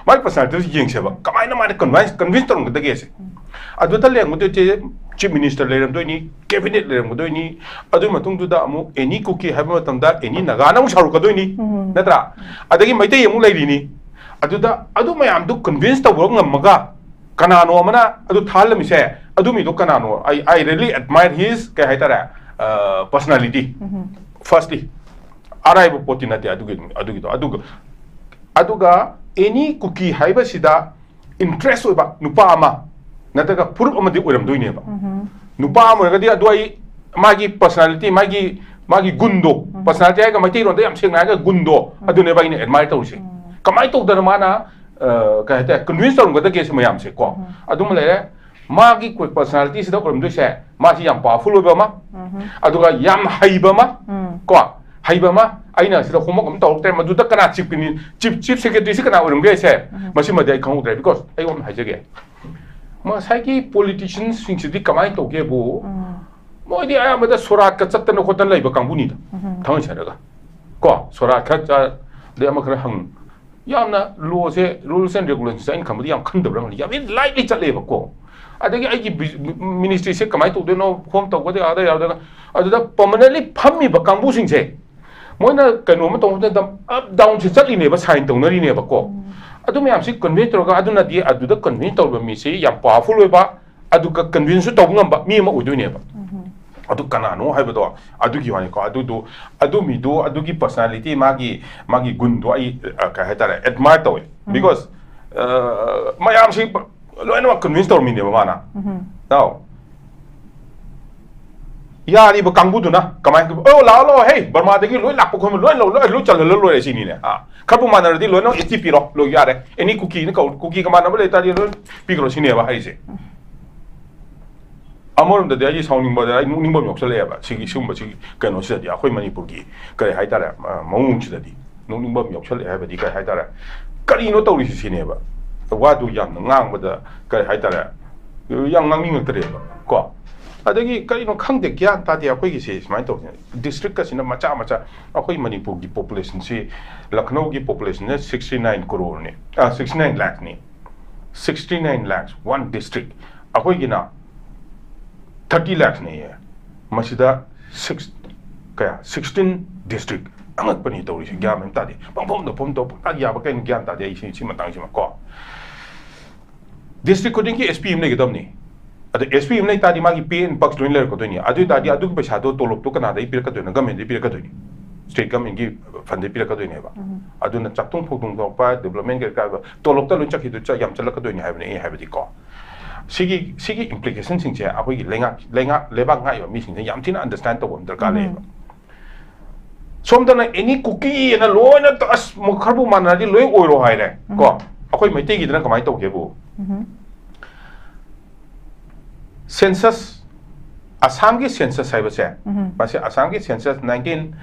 ꯃꯥꯒꯤ ꯄꯔꯁꯅꯦꯂꯤꯇꯤꯗꯣ ꯌꯦꯡꯁꯦꯕ, ꯀꯃꯥꯏꯅ ꯃꯥꯅ ꯀꯟꯚꯤꯟꯁ, ꯀꯟꯚꯤꯟꯁ ꯇꯧꯔꯝꯒꯗꯒꯦꯁꯦ꯫ ꯎꯝ꯫ ꯑꯗꯨꯗ ꯂꯩꯔꯝꯒꯗꯣꯏꯁꯦ ꯆꯤꯐ ꯃꯤꯅꯤꯁꯇꯔ ꯂꯩꯔꯝꯗꯣꯏꯅꯤ, ꯀꯦꯕꯤꯅꯦꯠ ꯂꯩꯔꯝꯒꯗꯣꯏꯅꯤ, ꯑꯗꯨꯒꯤ ꯃꯇꯨꯡꯗꯨꯗ ꯑꯃꯨꯛ ꯑꯦꯅꯤ ꯀꯨꯀꯤ ꯍꯥꯏꯕ ꯃꯇꯝꯗ ꯑꯦꯅꯤ ꯅꯥꯒꯥꯅ ꯑꯃꯨꯛ ꯁꯥꯎꯔꯛꯀꯗꯣꯏꯅꯤ, ꯎꯝ꯫ ꯅꯠꯇ꯭ꯔꯥ? ꯑꯗꯒꯤ ꯃꯩꯇꯩ ꯑꯃꯨꯛ ꯂꯩꯔꯤꯅꯤ꯫ ꯑꯗꯨꯗ ꯑꯗꯨ ꯃꯌꯥꯝꯗꯨ ꯀꯟꯚꯤꯟꯁ ꯇꯧꯕ ꯉꯝꯃꯒ ꯀꯅꯥꯅꯣ ꯑꯃꯅ ꯑꯗꯨ ꯊꯥꯍꯜꯂꯝꯃꯤꯁꯦ, ꯑꯗꯨ ꯃꯤꯗꯣ ꯀꯅꯥꯅꯣ? I, I really admire his, ꯀꯩ ꯍꯥꯏꯇꯥꯔꯦ, ꯄꯔꯁꯅꯦꯂꯤꯇꯤ꯫ ꯎꯝ꯫ ꯐꯥꯔꯁꯂꯤ, ꯑꯔꯥꯏꯕ ꯄꯣꯠꯇꯤ ꯅꯠꯇꯦ ꯑꯗꯨꯒꯤ, ꯑꯗꯨꯒꯤꯗꯣ꯫ ꯑꯗꯨꯒ, ꯑꯗꯨꯒ ꯑꯦꯅꯤ ꯀꯨꯀꯤ ꯍꯥꯏꯕꯁꯤꯗ ꯏꯟꯇꯔꯦꯁ ꯑꯣꯏꯕ ꯅꯨꯄꯥ ꯑꯃ ꯅꯠꯇ꯭ꯔꯒ ꯐꯨꯔꯨꯞ ꯑꯃꯗꯤ ꯑꯣꯏꯔꯝꯗꯣꯏꯅꯦꯕ꯫ ꯎꯝ꯫ ꯅꯨꯄꯥ ꯑꯃ ꯑꯣꯏꯔꯒꯗꯤ ꯑꯗꯨ ꯑꯩ ꯃꯥꯒꯤ ꯄꯔꯁꯅꯦꯂꯤꯇꯤ, ꯃꯥꯒꯤ, ꯃꯥꯒꯤ ꯒꯨꯟꯗꯣ, ꯎꯝ꯫ ꯄꯔꯁꯅꯦꯂꯤꯇꯤ ꯍꯥꯏꯔꯒ ꯃꯩꯇꯩꯔꯣꯟꯗ ꯌꯥꯝ ꯁꯦꯡꯅ ꯍꯥꯏꯔꯒ ꯒꯨꯟꯗꯣ, ꯎꯝ꯫ ꯑꯗꯨꯅꯦꯕ ꯑꯩꯅ ꯑꯦꯗꯃꯥꯏꯔ ꯇꯧꯔꯤꯁꯦ꯫ ꯎꯝ꯫ ꯀꯃꯥꯏꯅ ꯇꯧꯗꯅ ꯃꯥꯅ, ꯑ, ꯀꯩ ꯍꯥꯏꯇꯥꯔꯦ, ꯀꯟꯚꯤꯟꯁ ꯇꯧꯔꯝꯒꯗꯒꯦ ꯁꯤ ꯃꯌꯥꯝꯁꯦ, ꯀꯣ꯫ ꯎꯝ꯫ ꯑꯗꯨꯃ ꯂꯩꯔꯦ꯫ ꯃꯥꯒꯤ ꯄꯔꯁꯅꯦꯂꯤꯇꯤꯁꯤꯗ ꯑꯣꯏꯔꯝꯗꯣꯏꯁꯦ, ꯃꯥꯁꯤ ꯌꯥꯝ ꯄꯥꯋꯔꯐꯨꯜ ꯑꯣꯏꯕ ꯑꯃ, ꯎꯝ꯫ ꯑꯗꯨꯒ ꯌꯥꯝ ꯍꯩꯕ ꯑꯃ, ꯎꯝ꯫ ꯀꯣ, ꯍꯩꯕ ꯑꯃ, ꯑꯩꯅ ꯁꯤꯗ homework ꯑꯃ ꯇꯧꯔꯛꯇ꯭ꯔꯦ, ꯃꯗꯨꯗ ꯀꯅꯥ ꯆꯤꯐ ꯃꯤꯅꯤ-, ꯆꯤꯐ, ꯆꯤꯐ ꯁꯦꯀ꯭ꯔꯦꯇꯔꯤꯁꯤ ꯀꯅꯥ ꯑꯣꯏꯔꯝꯒꯦ ꯍꯥꯏꯁꯦ, ꯎꯝ꯫ ꯃꯁꯤꯃꯗꯤ ꯑꯩ ꯈꯪꯍꯧꯗ꯭ꯔꯦ꯫ Because ꯑꯩ ꯋꯥ ꯑꯃ ꯍꯥꯏꯖꯒꯦ, ꯉꯁꯥꯏꯒꯤ ꯄꯣꯂꯤꯇꯤꯁꯤꯌꯟꯁꯤꯡꯁꯤꯗꯤ ꯀꯃꯥꯏꯅ ꯇꯧꯒꯦꯕꯨ, ꯎꯝ꯫ ꯃꯣꯏꯗꯤ ꯑꯌꯥꯝꯕꯗ ꯁꯣꯔꯥꯠꯀ ꯆꯠꯇꯅ ꯈꯣꯠꯇꯅ ꯂꯩꯕ ꯀꯥꯡꯕꯨꯅꯤꯗ, ꯎꯝ꯫ ꯊꯥꯡꯃꯩ ꯁꯦꯡꯅꯒ, ꯀꯣ, ꯁꯣꯔꯥꯠ ꯈꯔ ꯆꯥ, ꯑꯗꯩ ꯑꯃ ꯈꯔ ꯍꯪ, ꯌꯥꯝꯅ ꯂꯣꯁꯦ, rules and regulations ꯑꯩꯅ ꯈꯟꯕꯗ ꯌꯥꯝ ꯈꯟꯗꯕ꯭ꯔꯥ ꯈꯪꯗꯦ, ꯌꯥꯝ ꯂꯥꯏꯠꯂꯤ ꯆꯠꯂꯦꯕꯀꯣ꯫ ꯑꯗꯒꯤ ꯑꯩꯒꯤ ꯕꯤꯖ-, ꯃꯤꯅꯤꯁꯇ꯭ꯔꯤꯁꯦ ꯀꯃꯥꯏꯅ ꯇꯧꯗꯣꯏꯅꯣ, ꯐꯣꯝ ꯇꯧꯒꯗ꯭ꯔꯥ, ꯌꯥꯗ꯭ꯔꯥ, ꯌꯥꯗ꯭ꯔꯥ, ꯑꯗꯨꯗ ꯄꯔꯃꯅꯦꯟꯂꯤ ꯐꯝꯃꯤꯕ ꯀꯥꯡꯕꯨꯁꯤꯡꯁꯦ, ꯃꯣꯏꯅ ꯀꯩꯅꯣꯝꯃ ꯇꯧꯕ ꯃꯇꯝꯗ ꯑꯞ ꯗꯥꯎꯟꯁꯦ ꯆꯠꯂꯤꯅꯦꯕ, ꯁꯥꯏꯟ ꯇꯧꯅꯔꯤꯅꯦꯕꯀꯣ꯫ ꯎꯝ꯫ ꯑꯗꯨ ꯃꯌꯥꯝꯁꯤ ꯀꯟꯚꯤꯟꯁ ꯇꯧꯔꯒ, ꯑꯗꯨꯅꯗꯤ ꯑꯗꯨꯗ ꯀꯟꯚꯤꯟꯁ ꯇꯧꯔꯤꯕ ꯃꯤꯁꯤ ꯌꯥꯝ ꯄꯥꯋꯔꯐꯨꯜ ꯑꯣꯏꯕ, ꯑꯗꯨꯒ ꯀꯟꯚꯤꯟꯁꯁꯨ ꯇꯧꯕ ꯉꯝꯕ ꯃꯤ ꯑꯃ ꯑꯣꯏꯗꯣꯏꯅꯦꯕ꯫ ꯑꯗꯨ ꯀꯅꯥꯅꯣ ꯍꯥꯏꯕꯗꯣ ꯑꯗꯨꯒꯤ ꯋꯥꯅꯤꯀꯣ꯫ ꯑꯗꯨꯗꯣ, ꯑꯗꯨ ꯃꯤꯗꯣ, ꯑꯗꯨꯒꯤ ꯄꯔꯁꯅꯥꯂꯤꯇꯤ, ꯃꯥꯒꯤ, ꯃꯥꯒꯤ ꯒꯨꯟꯗꯣ ꯑꯩ, ꯑ, ꯀꯩ ꯍꯥꯏꯇꯥꯔꯦ, ꯑꯦꯗꯃꯥꯏꯌꯔ ꯇꯧꯋꯦ꯫ ꯎꯝ. ꯕꯤꯀꯣꯁ, ꯑ, ꯃꯌꯥꯝꯁꯤ ꯂꯣꯏꯅꯃꯛ ꯀꯟꯚꯤꯟꯁ ꯇꯧꯔꯝꯃꯤꯅꯦꯕ ꯃꯥꯅ꯫ ꯎꯝ. ꯅꯥꯎ, ꯌꯥꯔꯤꯕ ꯀꯥꯡꯕꯨꯗꯨꯅ ꯀꯃꯥꯏꯅ, "ꯑꯣ, ꯂꯥꯛꯑꯣ, ꯂꯥꯛꯑꯣ, ꯍꯦ, ꯕꯔꯃꯥꯗꯒꯤ ꯂꯣꯏ ꯂꯥꯛꯄ ꯈꯣꯠꯄ ꯂꯣꯏ ꯂꯧ, ꯂꯣꯏ, ꯂꯣꯏ ꯆꯜꯍꯜꯂ ꯂꯣꯏꯔꯦ ꯁꯤꯅꯤꯅꯦ꯫ ꯑꯥ, ꯈꯔꯕꯨ ꯃꯥꯟꯅꯔꯗꯤ ꯂꯣꯏꯅꯃꯛ ꯑꯦꯁ ꯇꯤ ꯄꯤꯔꯣ, ꯂꯣꯏ ꯌꯥꯔꯦ꯫ ꯑꯦꯅꯤ ꯀꯨꯀꯤꯅ ꯀꯧ-, ꯀꯨꯀꯤꯒ ꯃꯥꯟꯅꯕ ꯂꯩꯇꯥꯔꯗꯤ ꯂꯣꯏ ꯄꯤꯈ꯭ꯔꯣ ꯁꯤꯅꯦꯕ ꯍꯥꯏꯔꯤꯁꯦ"꯫ ꯑꯃꯔꯣꯝꯗꯗꯤ ꯑꯩꯒꯤ ꯁꯥꯎꯅꯤꯡꯕꯗ ꯑꯩ ꯅꯣꯛꯅꯤꯡꯕ ꯑꯃ ꯌꯥꯎꯁꯜꯂꯛꯑꯦꯕ꯫ ꯁꯤꯒꯤ, ꯁꯤꯒꯨꯝꯕ, ꯁꯤꯒꯤ ꯀꯩꯅꯣꯁꯤꯗꯗꯤ, ꯑꯩꯈꯣꯏ ꯃꯅꯤꯄꯨꯔꯒꯤ, ꯀꯔꯤ ꯍꯥꯏꯇꯥꯔꯦ, ꯑ, ꯃꯑꯣꯡꯁꯤꯗꯗꯤ ꯅꯣꯛꯅꯤꯡꯕ ꯑꯃ ꯌꯥꯎꯁꯜꯂꯛꯑꯦ꯫ ꯍꯥꯏꯕꯗꯤ, ꯀꯔꯤ ꯍꯥꯏꯇꯥꯔꯦ, ꯀꯔꯤꯅꯣ ꯇꯧꯔꯤꯁꯤ ꯁꯤꯅꯦꯕ꯫ ꯋꯥꯗꯨ ꯌꯥꯝꯅ ꯉꯥꯡꯕꯗ, ꯀꯔꯤ ꯍꯥꯏꯇꯥꯔꯦ, ꯌꯥꯝ ꯉꯥꯡꯅꯤꯡꯉꯛꯇ꯭ꯔꯦꯕ ꯀꯣ꯫ ꯑꯗꯒꯤ ꯀꯔꯤꯅꯣ ꯈꯪꯗꯦ, ꯒ꯭ꯌꯥꯟ ꯇꯥꯗꯦ꯫ ꯑꯩꯈꯣꯏꯒꯤꯁꯦ ꯁꯨꯃꯥꯏꯅ ꯇꯧꯁꯦ, ꯗꯤꯁꯇ꯭ꯔꯤꯛꯀꯁꯤꯅ ꯃꯆꯥ ꯃꯆꯥ꯫ ꯑꯩꯈꯣꯏ ꯃꯅꯤꯄꯨꯔꯒꯤ ꯄꯣꯄꯨꯂꯦꯁꯟꯁꯤ, ꯂꯈꯅꯧꯒꯤ ꯄꯣꯄꯨꯂꯦꯁꯟꯁꯦ sixty nine crore ꯅꯤ, ꯑ, sixty nine lakh ꯅꯤ꯫ Sixty nine lakhs, one district꯫ ꯑꯩꯈꯣꯏꯒꯤꯅ thirty lakhs ꯅꯦꯌꯦ꯫ ꯃꯁꯤꯗ six, ꯀꯌꯥ, sixteen district꯫ ꯑꯉꯛꯄꯅꯤ ꯇꯧꯔꯤꯁꯦ, ꯒ꯭ꯌꯥꯟ ꯃꯦꯟ ꯇꯥꯗꯦ꯫ ꯄꯪꯐꯝꯗ ꯐꯝ ꯇꯧ, ꯄꯪꯇꯥ ꯌꯥꯕ ꯀꯩꯅꯣ ꯒ꯭ꯌꯥꯟ ꯇꯥꯗꯦ ꯑꯩ ꯁꯤ, ꯁꯤ ꯃꯇꯥꯡꯁꯤꯃ ꯀꯣ꯫ ꯗꯤꯁꯇ꯭ꯔꯤꯛ ꯈꯨꯗꯤꯡꯒꯤ ꯑꯦꯁ ꯄꯤ ꯑꯃ ꯂꯩꯒꯗꯕꯅꯤ꯫ ꯑꯗꯣ ꯑꯦꯁ ꯄꯤ ꯑꯃ ꯂꯩ ꯇꯥꯔꯗꯤ ꯃꯥꯒꯤ pay and perks ꯂꯣꯏꯅ ꯂꯩꯔꯛꯀꯗꯣꯏꯅꯤ꯫ ꯑꯗꯨ ꯑꯣꯏ ꯇꯥꯔꯗꯤ ꯑꯗꯨꯒꯤ ꯄꯩꯁꯥꯗꯣ ꯇꯣꯂꯣꯞꯇꯣ ꯀꯅꯥꯗꯒꯤ ꯄꯤꯔꯛꯀꯗꯣꯏꯅꯣ? ꯒꯃꯦꯟꯗꯒꯤ ꯄꯤꯔꯛꯀꯗꯣꯏꯅꯤ, ꯁ꯭ꯇꯦꯠ ꯒꯃꯦꯟꯒꯤ ꯐꯟꯗꯒꯤ ꯄꯤꯔꯛꯀꯗꯣꯏꯅꯦꯕ꯫ ꯎꯝ꯫ ꯑꯗꯨꯅ ꯆꯥꯛꯊꯨꯡ ꯐꯧꯊꯨꯡ ꯊꯣꯛꯄ, ꯗꯤꯕꯂꯞꯃꯦꯟ ꯀꯩꯀꯥ ꯇꯣꯂꯣꯞꯇ ꯂꯣꯏ ꯆꯠꯈꯤꯗꯣꯏ, ꯆ-, ꯌꯥꯝ ꯆꯠꯂꯛꯀꯗꯣꯏꯅꯤ ꯍꯥꯏꯕꯅꯦ ꯑꯩ ꯍꯥꯏꯕꯗꯤꯀꯣ꯫ ꯁꯤꯒꯤ, ꯁꯤꯒꯤ ꯏꯝꯄ꯭ꯂꯤꯀꯦꯁꯟꯁꯤꯡꯁꯦ ꯑꯩꯈꯣꯏꯒꯤ ꯂꯩꯉꯥꯛ, ꯂꯩꯉꯥꯛ, ꯂꯩꯕꯥꯛ ꯉꯥꯛꯏꯕ ꯃꯤꯁꯤꯡꯁꯤꯅ ꯌꯥꯝ ꯊꯤꯅ ꯑꯟꯗꯔꯁ꯭ꯇꯦꯟ ꯇꯧꯕ ꯑꯃ ꯗꯔꯀꯥꯔ ꯎꯝ꯫ ꯂꯩꯌꯦꯕ꯫ ꯁꯣꯝꯗꯅ ꯑꯦꯅꯤ ꯀꯨꯀꯤ ꯑꯅ ꯂꯣꯏꯅ ꯇ-, ꯑꯁ, ꯃ-, ꯈꯔꯕꯨ ꯃꯥꯟꯅꯔꯗꯤ ꯂꯣꯏ ꯑꯣꯏꯔꯣ ꯍꯥꯏꯔꯦ ꯎꯝ꯫ ꯀꯣ꯫ ꯑꯩꯈꯣꯏ ꯃꯩꯇꯩꯒꯤꯗꯅ ꯀꯃꯥꯏꯅ ꯇꯧꯒꯦꯕꯨ? ꯎꯝ꯫ ꯁꯦꯟꯁꯁ, ꯑꯁꯥꯝꯒꯤ ꯁꯦꯟꯁꯁ ꯍꯥꯏꯕꯁꯦ, ꯎꯝ꯫ ꯃꯁꯤ ꯑꯁꯥꯝꯒꯤ census nineteen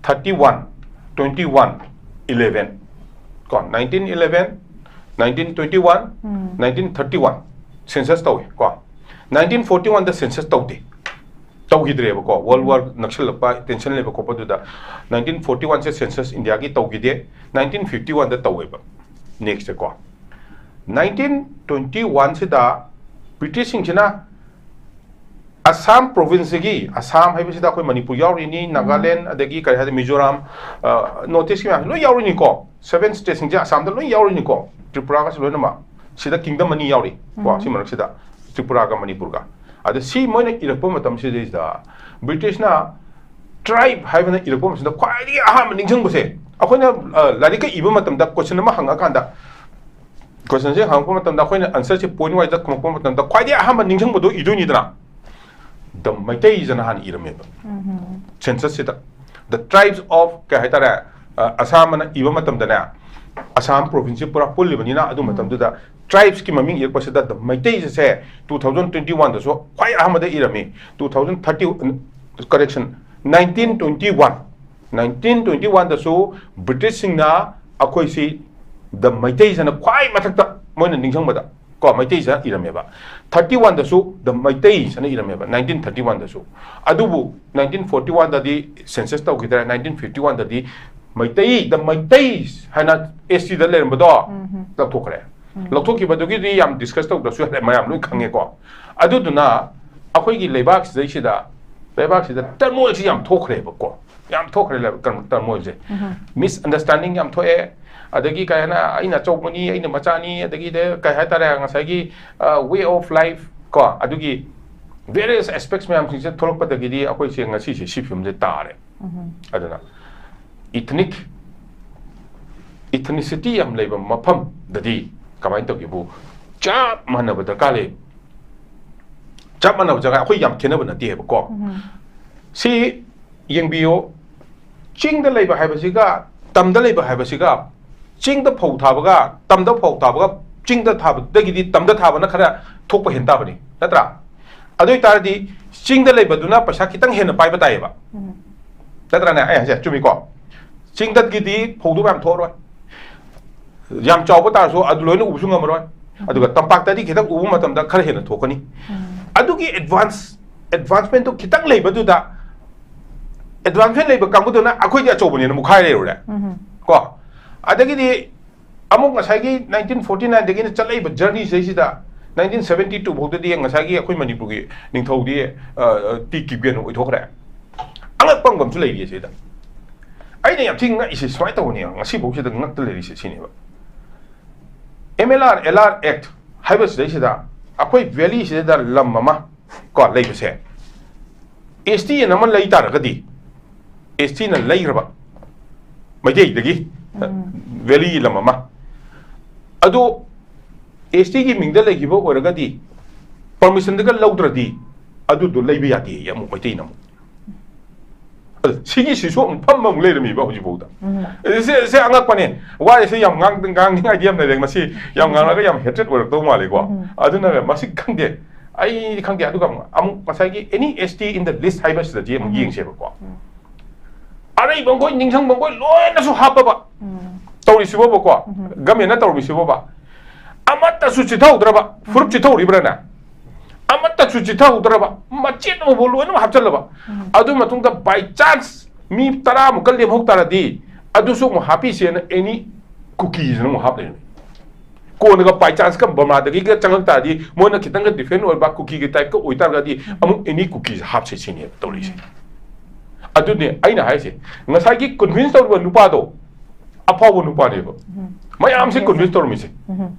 thirty one, twenty one, eleven, ꯀꯣ, nineteen eleven, nineteen twenty one, ꯎꯝ꯫ Nineteen thirty one ꯁꯦꯟꯁꯁ ꯇꯧꯏ ꯀꯣ꯫ Nineteen forty one ꯗ ꯁꯦꯟꯁꯁ ꯇꯧꯗꯦ, ꯇꯧꯈꯤꯗ꯭ꯔꯦꯕꯀꯣ꯫ ꯋꯥꯔꯜ ꯋꯥꯔ ꯅꯛꯁꯜꯂꯛꯄ, ꯇꯦꯟꯁꯟ ꯂꯩꯕ ꯈꯣꯠꯄꯗꯨꯗ nineteen forty one ꯁꯦ ꯁꯦꯟꯁꯁ ꯏꯟꯗꯤꯌꯥꯒꯤ ꯇꯧꯈꯤꯗꯦ, nineteen fifty one ꯗ ꯇꯧꯋꯦꯕ꯫ ꯅꯦꯛꯁꯇꯀꯣ, nineteen twenty one ꯁꯤꯗ ꯕ꯭ꯔꯤꯇꯤꯁꯁꯤꯡꯁꯤꯅ ꯑꯁꯥꯝ ꯄ꯭ꯔꯣꯚꯤꯟꯁꯁꯤꯒꯤ, ꯑꯁꯥꯝ ꯍꯥꯏꯕꯁꯤꯗ ꯑꯩꯈꯣꯏ ꯃꯅꯤꯄꯨꯔ ꯌꯥꯎꯔꯤꯅꯤ, ꯎꯝ꯫ ꯅꯥꯒꯥꯂꯦꯟ, ꯑꯗꯒꯤ ꯀꯔꯤ ꯍꯥꯏꯗꯤ ꯃꯤꯖꯣꯔꯥꯝ, ꯑ, ꯅꯣꯔꯠ ꯏꯁꯀꯤ ꯃꯌꯥꯝꯁꯦ ꯂꯣꯏ ꯌꯥꯎꯔꯤꯅꯤꯀꯣ꯫ ꯁꯚꯦꯟ ꯁ꯭ꯇꯦꯠꯁꯤꯡꯁꯦ ꯑꯁꯥꯝꯗ ꯂꯣꯏ ꯌꯥꯎꯔꯤꯅꯤꯀꯣ, ꯇ꯭ꯔꯤꯄꯨꯔꯥꯒꯁꯨ ꯂꯣꯏꯅꯃꯛ꯫ ꯁꯤꯗ ꯀꯤꯡꯗꯝ ꯑꯅꯤ ꯌꯥꯎꯔꯤ ꯀꯣ, ꯎꯝ꯫ ꯁꯤ ꯃꯔꯛꯁꯤꯗ꯫ ꯇ꯭ꯔꯤꯄꯨꯔꯥꯒ ꯃꯅꯤꯄꯨꯔꯒ꯫ ꯑꯗ ꯁꯤ ꯃꯣꯏꯅ ꯏꯔꯛꯄ ꯃꯇꯝꯁꯤꯗꯩꯁꯤꯗ ꯕ꯭ꯔꯤꯇꯤꯁꯅ ꯇ꯭ꯔꯥꯏꯕ ꯍꯥꯏꯕꯅ ꯏꯔꯛꯄ ꯃꯇꯝꯗ ꯈ꯭ꯋꯥꯏꯗꯒꯤ ꯑꯍꯥꯟꯕ ꯅꯤꯡꯁꯤꯡꯕꯁꯦ, ꯑꯩꯈꯣꯏꯅ ꯑ, ꯂꯥꯏꯔꯤꯛꯀ ꯏꯕ ꯃꯇꯝꯗ ꯀꯣꯏꯁꯟ ꯑꯃ ꯍꯪꯉꯀꯥꯟꯗ, ꯀꯣꯏꯁꯟꯁꯦ ꯍꯪꯉꯛꯄ ꯃꯇꯝꯗ ꯑꯩꯈꯣꯏꯅ ꯑꯟꯁꯔꯁꯦ ꯄꯣꯏꯟ ꯋꯥꯏꯁꯇ ꯈꯨꯝꯃꯛꯄ ꯃꯇꯝꯗ ꯈ꯭ꯋꯥꯏꯗꯒꯤ ꯑꯍꯥꯟꯕ ꯅꯤꯡꯁꯤꯡꯕꯗꯣ ꯏꯗꯣꯏꯅꯤꯗꯅ꯫ ꯗ ꯃꯩꯇꯩꯁꯤꯅ ꯍꯥꯟꯅ ꯏꯔꯝꯃꯦꯕ ꯁꯦꯟꯁꯁꯁꯤꯗ꯫ The tribes of ꯀꯩ ꯍꯥꯏꯇꯥꯔꯦ, ꯑ, ꯑꯁꯥꯝ ꯑꯅ ꯏꯕ ꯃꯇꯝꯗꯅꯦ, ꯑꯁꯥꯝ ꯄ꯭ꯔꯣꯚꯤꯟꯁꯁꯦ ꯄꯨꯔꯥ ꯄꯨꯜꯂꯤꯕꯅꯤꯅ ꯑꯗꯨ ꯃꯇꯝꯗꯨꯗ ꯇ꯭ꯔꯥꯏꯕꯁꯀꯤ ꯃꯃꯤꯡ ꯏꯔꯛꯄꯁꯤꯗ ꯗ ꯃꯩꯇꯩꯁꯦ ꯇꯨ ꯊꯥꯎꯖꯟ ꯇ꯭ꯋꯦꯟꯇꯤ ꯋꯥꯟꯗꯁꯨ ꯈ꯭ꯋꯥꯏ ꯑꯍꯥꯟꯕꯗ ꯏꯔꯝꯃꯤ꯫ Two thousand thirty, correction, nineteen twenty one, nineteen twenty ꯋꯥꯟꯗꯁꯨ ꯕ꯭ꯔꯤꯇꯤꯁꯁꯤꯡꯅ ꯑꯩꯈꯣꯏꯁꯤ ꯗ ꯃꯩꯇꯩꯁꯤꯅ ꯈ꯭ꯋꯥꯏ ꯃꯊꯛꯇ ꯃꯣꯏꯅ ꯅꯤꯡꯁꯤꯡꯕꯗ ꯀꯣ ꯃꯩꯇꯩꯁꯤꯅ ꯏꯔꯝꯃꯦꯕ꯫ ꯊꯥꯔꯇꯤ ꯋꯥꯟꯗꯁꯨ ꯗ ꯃꯩꯇꯩꯁꯤꯅ ꯏꯔꯝꯃꯦꯕ, ꯅꯥꯏꯟꯇꯤꯟ ꯊꯥꯔꯇꯤ ꯋꯥꯟꯗꯁꯨ꯫ ꯑꯗꯨꯕꯨ ꯅꯥꯏꯟꯇꯤꯟ ꯐꯣꯔꯇꯤ ꯋꯥꯟꯗꯗꯤ ꯁꯦꯟꯁꯁ ꯇꯧꯈꯤꯗ꯭ꯔꯦ, ꯅꯥꯏꯟꯇꯤꯟ ꯐꯤꯐꯇꯤ ꯋꯥꯟꯗꯗꯤ ꯃꯩꯇꯩ, ꯗ ꯃꯩꯇꯩ ꯍꯥꯏꯅ ꯑꯦꯁ ꯇꯤꯗ ꯂꯩꯔꯝꯕꯗꯣ ꯂꯧꯊꯣꯛꯈ꯭ꯔꯦ꯫ ꯂꯧꯊꯣꯛꯈꯤꯕꯗꯨꯒꯤꯗꯤ ꯌꯥꯝ ꯗꯤꯁꯀꯁ ꯇꯧꯗ꯭ꯔꯁꯨ ꯌꯥꯔꯦ, ꯃꯌꯥꯝ ꯂꯣꯏ ꯈꯪꯉꯦꯀꯣ꯫ ꯑꯗꯨꯗꯨꯅ ꯑꯩꯈꯣꯏꯒꯤ ꯂꯩꯕꯥꯛꯁꯤꯗꯩꯁꯤꯗ, ꯂꯩꯕꯥꯛꯁꯤꯗ ꯇꯔꯃꯣꯏꯜꯁꯤ ꯌꯥꯝ ꯊꯣꯛꯈ꯭ꯔꯦꯕꯀꯣ, ꯌꯥꯝ ꯊꯣꯛꯈ꯭ꯔꯦ ꯇꯔꯃꯣꯏꯜꯁꯦ꯫ ꯃꯤꯁꯑꯟꯗꯔꯁ꯭ꯇꯦꯟꯗꯤꯡ ꯌꯥꯝ ꯊꯣꯛꯑꯦ, ꯑꯗꯒꯤ ꯀꯩ ꯍꯥꯏꯅ ꯑꯩꯅ ꯑꯆꯧꯕꯅꯤ, ꯑꯩꯅ ꯃꯆꯥꯅꯤ, ꯑꯗꯒꯤꯗꯤ ꯀꯩ ꯍꯥꯏꯇꯥꯔꯦ, ꯉꯁꯥꯏꯒꯤ ꯋꯦ ꯑꯣꯐ ꯂꯥꯏꯐ ꯀꯣ, ꯑꯗꯨꯒꯤ ꯚꯦꯔꯤꯌꯁ ꯑꯦꯁꯄꯦꯛꯁ ꯃꯌꯥꯝꯁꯤꯡꯁꯦ ꯊꯣꯛꯂꯛꯄꯗꯒꯤꯗꯤ ꯑꯩꯈꯣꯏꯁꯦ ꯉꯁꯤꯁꯦ ꯁꯤ ꯐꯤꯕꯝꯁꯦ ꯇꯥꯔꯦ꯫ ꯑꯗꯨꯅ ꯏꯊꯅꯤꯛ, ꯏꯊꯅꯤꯁꯤꯇꯤ ꯌꯥꯝ ꯂꯩꯕ ꯃꯐꯝꯗꯗꯤ ꯀꯃꯥꯏꯅ ꯇꯧꯒꯦꯕꯨ, ꯆꯞ ꯃꯥꯟꯅꯕ ꯗꯔꯀꯥꯔ ꯂꯩ꯫ ꯆꯞ ꯃꯥꯟꯅꯕ ꯖꯒꯥ, ꯑꯩꯈꯣꯏ ꯌꯥꯝ ꯈꯦꯠꯅꯕ ꯅꯠꯇꯦꯕꯀꯣ꯫ ꯁꯤ ꯌꯦꯡꯕꯤꯌꯨ, ꯆꯤꯡꯗ ꯂꯩꯕ ꯍꯥꯏꯕꯁꯤꯒ ꯇꯝꯗ ꯂꯩꯕ ꯍꯥꯏꯕꯁꯤꯒ, ꯆꯤꯡꯗ ꯐꯧ ꯊꯥꯕꯒ ꯇꯝꯗ ꯐꯧ ꯊꯥꯕꯒ, ꯆꯤꯡꯗ ꯊꯥꯕꯗꯒꯤꯗꯤ ꯇꯝꯗ ꯊꯥꯕꯅ ꯈꯔ ꯊꯣꯛꯄ ꯍꯦꯟ ꯇꯥꯕꯅꯤ, ꯅꯠꯇ꯭ꯔꯥ? ꯑꯗꯨ ꯑꯣꯏꯇꯥꯔꯗꯤ ꯆꯤꯡꯗ ꯂꯩꯕꯗꯨꯅ ꯄꯩꯁꯥ ꯈꯤꯇꯪ ꯍꯦꯟꯅ ꯄꯥꯏꯕ ꯇꯥꯏꯌꯦꯕ, ꯅꯠꯇ꯭ꯔꯥꯅꯦ? ꯑꯩ ꯍꯥꯏꯁꯦ ꯆꯨꯝꯃꯤꯀꯣ? ꯆꯤꯡꯗꯒꯤꯗꯤ ꯐꯧꯗꯨ ꯃꯌꯥꯝ ꯊꯣꯛꯑꯔꯣꯏ, ꯌꯥꯝ ꯆꯥꯎꯕ ꯇꯥꯔꯁꯨ ꯑꯗꯨ ꯂꯣꯏꯅ ꯎꯕꯁꯨ ꯉꯝꯃꯔꯣꯏ꯫ ꯑꯗꯨꯒ ꯇꯝꯄꯥꯛꯇꯗꯤ ꯈꯤꯇꯪ ꯎꯕ ꯃꯇꯝꯗ ꯈꯔ ꯍꯦꯟꯅ ꯊꯣꯛꯀꯅꯤ꯫ ꯑꯗꯨꯒꯤ ꯑꯦꯗꯚꯥꯟꯁ, ꯑꯦꯗꯚꯥꯟꯁꯃꯦꯟꯠꯇꯨ ꯈꯤꯇꯪ ꯂꯩꯕꯗꯨꯗ, ꯑꯦꯗꯚꯥꯟꯁꯃꯦꯟꯠ ꯂꯩꯕ ꯀꯥꯡꯕꯨꯗꯨꯅ ꯑꯩꯈꯣꯏꯗꯤ ꯑꯆꯧꯕꯅꯦꯅ ꯃꯨꯛꯈꯥꯏ ꯂꯩꯔꯨꯔꯦ꯫ ꯀꯣ, ꯑꯗꯒꯤꯗꯤ ꯑꯃꯨꯛ ꯉꯁꯥꯏꯒꯤ ꯅꯥꯏꯟꯇꯤꯟ ꯐꯣꯔꯇꯤ ꯅꯥꯏꯟꯗꯒꯤꯅ ꯆꯠꯂꯛꯏꯕ ꯖꯔꯅꯤꯁꯤꯗꯩꯁꯤꯗ, ꯅꯥꯏꯟꯇꯤꯟ ꯁꯕꯦꯟꯇꯤ ꯇꯨ ꯐꯥꯎꯗꯗꯤ ꯉꯁꯥꯏꯒꯤ ꯑꯩꯈꯣꯏ ꯃꯅꯤꯄꯨꯔꯒꯤ ꯅꯤꯡꯊꯧꯗꯤ, ꯑ, ꯑ, ꯇꯤ ꯀꯤꯞꯒꯦꯟ ꯑꯣꯏꯊꯣꯛꯈ꯭ꯔꯦ꯫ ꯑꯉꯛꯄ ꯑꯃꯁꯨ ꯂꯩꯔꯤ ꯁꯤꯗ꯫ ꯑꯩꯅ ꯌꯥꯝ ꯊꯤꯅ ꯉꯛꯏꯁꯦ ꯁꯨꯃꯥꯏꯅ ꯇꯧꯕꯅꯦ, ꯉꯁꯤꯐꯥꯎꯁꯤꯗ ꯉꯛꯇ ꯂꯩꯔꯤꯁꯦ ꯁꯤꯅꯦꯕ꯫ M L R, L R act ꯍꯥꯏꯕꯁꯤꯗꯩꯁꯤꯗ ꯑꯩꯈꯣꯏ ꯚꯦꯂꯤꯁꯤꯗ ꯂꯝ ꯑꯃ ꯀꯣ ꯂꯩꯕꯁꯦ, ꯑꯦꯁ ꯇꯤ ꯑꯅ ꯑꯃ ꯂꯩ ꯇꯥꯔꯒꯗꯤ, ꯑꯦꯁ ꯇꯤꯅ ꯂꯩꯈ꯭ꯔꯕ ꯃꯩꯇꯩꯗꯒꯤ ꯚꯦꯂꯤ ꯂꯝ ꯑꯃ, ꯑꯗꯨ ꯑꯦꯁ ꯇꯤꯒꯤ ꯃꯤꯡꯗ ꯂꯩꯈꯤꯕ ꯑꯣꯏꯔꯒꯗꯤ, ꯄꯔꯃꯤꯁꯟꯗꯒ ꯂꯧꯗ꯭ꯔꯗꯤ, ꯑꯗꯨꯗꯣ ꯂꯩꯕ ꯌꯥꯗꯦ ꯑꯃꯨꯛ ꯃꯩꯇꯩꯅ ꯑꯃꯨꯛ꯫ ꯑꯗꯨ ꯁꯤꯒꯤꯁꯤꯁꯨ ꯑꯃꯨꯛ ꯐꯝꯕ ꯑꯃꯨꯛ ꯂꯩꯔꯝꯃꯤꯕ ꯍꯧꯖꯤꯛꯐꯥꯎꯗ꯫ ꯁꯤ, ꯁꯤ ꯑꯉꯛꯄꯅꯦ꯫ ꯋꯥꯔꯤꯁꯦ ꯌꯥꯝ ꯉꯥꯡ-, ꯉꯥꯡꯅꯤꯡꯉꯥꯏꯗꯤ ꯌꯥꯝ ꯂꯩꯔꯦ꯫ ꯃꯁꯤ ꯌꯥꯝ ꯉꯥꯡꯂꯒ ꯌꯥꯝ ꯍꯦꯇ꯭ꯔꯦꯠ ꯑꯣꯏꯔꯛꯇꯧ ꯃꯥꯜꯂꯦꯀꯣ꯫ ꯑꯗꯨꯅ ꯃꯁꯤ ꯈꯪꯗꯦ꯫ ꯑꯩ ꯈꯪꯗꯦ꯫ ꯑꯗꯨꯒ ꯑꯃꯨꯛ, ꯑꯃꯨꯛ ꯉꯁꯥꯏꯒꯤ any S T in the list ꯍꯥꯏꯕꯁꯤꯗꯗꯤ ꯑꯃꯨꯛ ꯌꯦꯡꯁꯦꯕꯀꯣ꯫ ꯑꯔꯩꯕ ꯃꯈꯣꯏ, ꯅꯤꯡꯁꯪꯕ ꯃꯈꯣꯏ ꯂꯣꯏꯅꯁꯨ ꯍꯥꯞꯄꯕ꯫ ꯇꯧꯔꯤꯁꯤꯕꯣꯕꯀꯣ, ꯒꯃꯦꯟꯅ ꯇꯧꯔꯤꯁꯤꯕꯣꯕ꯫ ꯑꯃꯠꯇꯁꯨ ꯆꯤꯊꯍꯧꯗ꯭ꯔꯕ, ꯐꯨꯔꯨꯞ ꯆꯤꯊꯍꯧꯔꯤꯕ꯭ꯔꯥꯅꯦ? ꯑꯃꯠꯇꯁꯨ ꯆꯤꯊꯍꯧꯗ꯭ꯔꯕ, ꯃꯆꯦꯠ ꯑꯃꯐꯥꯎ ꯂꯣꯏꯅꯃꯛ ꯍꯥꯞꯆꯜꯂꯕ꯫ ꯑꯗꯨ ꯃꯇꯨꯡꯗ by chance ꯃꯤ ꯇꯔꯥꯃꯨꯛꯀ ꯂꯦꯝꯍꯧ ꯇꯥꯔꯗꯤ, ꯑꯗꯨꯁꯨ ꯑꯃꯨꯛ ꯍꯥꯞꯄꯤꯁꯦꯅ any ꯀꯨꯀꯤꯁꯤꯅ ꯑꯃꯨꯛ ꯍꯥꯞꯂꯩꯔꯝꯃꯤ꯫ ꯀꯣꯟꯅꯒ by chance ꯀ ꯕꯔꯃꯥꯗꯒꯤꯒ ꯆꯪꯉꯛ ꯇꯥꯔꯗꯤ, ꯃꯣꯏꯅ ꯈꯤꯇꯪꯒ different ꯑꯣꯏꯕ ꯀꯨꯀꯤꯒꯤ type ꯀ ꯑꯣꯏꯇꯥꯔꯒꯗꯤ, ꯑꯃꯨꯛ any ꯀꯨꯀꯤꯁꯦ ꯍꯥꯞꯁꯦ ꯁꯤꯅꯦꯕ ꯇꯧꯔꯤꯁꯦ꯫ ꯑꯗꯨꯅꯦ ꯑꯩꯅ ꯍꯥꯏꯁꯦ, ꯉꯁꯥꯏꯒꯤ convince ꯇꯧꯔꯤꯕ ꯅꯨꯄꯥꯗꯣ, ꯑꯐꯥꯎꯕ ꯅꯨꯄꯥꯅꯦꯕ꯫ ꯃꯌꯥꯝꯁꯦ convince ꯇꯧꯔꯝꯃꯤꯁꯦ꯫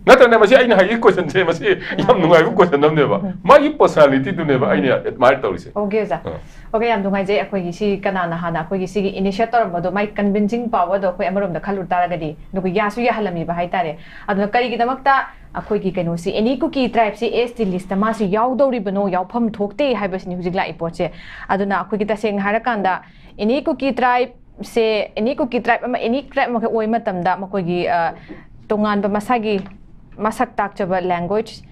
ꯅꯠꯇ꯭ꯔꯅꯦ, ꯃꯁꯤ ꯑꯩꯅ ꯍꯥꯏꯔꯤ question ꯁꯦ, ꯃꯁꯤ ꯌꯥꯝ ꯅꯨꯡꯉꯥꯏꯕ question ꯑꯃꯅꯦꯕ꯫ ꯃꯥꯒꯤ personality ꯗꯨꯅꯦꯕ ꯑꯩꯅ admire ꯇꯧꯔꯤꯁꯦ꯫ Okay, ꯑꯣꯖꯥ꯫ ꯑꯥ꯫ Okay, ꯌꯥꯝ ꯅꯨꯡꯉꯥꯏꯖꯩ꯫ ꯑꯩꯈꯣꯏꯒꯤ ꯁꯤ ꯀꯅꯥꯅ ꯍꯥꯟꯅ ꯑꯩꯈꯣꯏꯒꯤ ꯁꯤꯒꯤ initiate ꯇꯧꯔꯝꯕꯗꯣ, ꯃꯥꯏ convincing power ꯗꯣ ꯑꯩꯈꯣꯏ ꯑꯃꯔꯣꯝꯗ ꯈꯜꯂꯨ ꯇꯥꯔꯒꯗꯤ, ꯑꯗꯨꯒ ꯌꯥꯁꯨ ꯌꯥꯍꯜꯂꯝꯃꯤꯕ ꯍꯥꯏꯇꯥꯔꯦ꯫ ꯑꯗꯨꯅ ꯀꯔꯤꯒꯤꯗꯃꯛꯇ ꯑꯩꯈꯣꯏꯒꯤ ꯀꯩꯅꯣꯁꯤ, any ꯀꯨꯀꯤ tribe ꯁꯤ S T list ꯇ ꯃꯥꯁꯤ ꯌꯥꯎꯗꯧꯔꯤꯕꯅꯣ, ꯌꯥꯎꯐꯝ ꯊꯣꯛꯇꯦ ꯍꯥꯏꯕꯁꯤꯅꯤ ꯍꯧꯖꯤꯛ ꯂꯥꯛꯏ ꯄꯣꯠꯁꯦ꯫ ꯑꯗꯨꯅ ꯑꯩꯈꯣꯏꯒꯤ ꯇꯁꯦꯡꯅ ꯍꯥꯏꯔꯀꯥꯟꯗ, any ꯀꯨꯀꯤ tribe ꯁꯦ, any ꯀꯨꯀꯤ tribe ꯑꯃ, any tribe ꯑꯃꯈꯛ ꯑꯣꯏꯕ ꯃꯇꯝꯗ, ꯃꯈꯣꯏꯒꯤ, ꯑ, ꯇꯣꯉꯥꯟꯕ ꯃꯁꯥꯒꯤ ꯃꯁꯛ ꯇꯥꯛꯆꯕ language,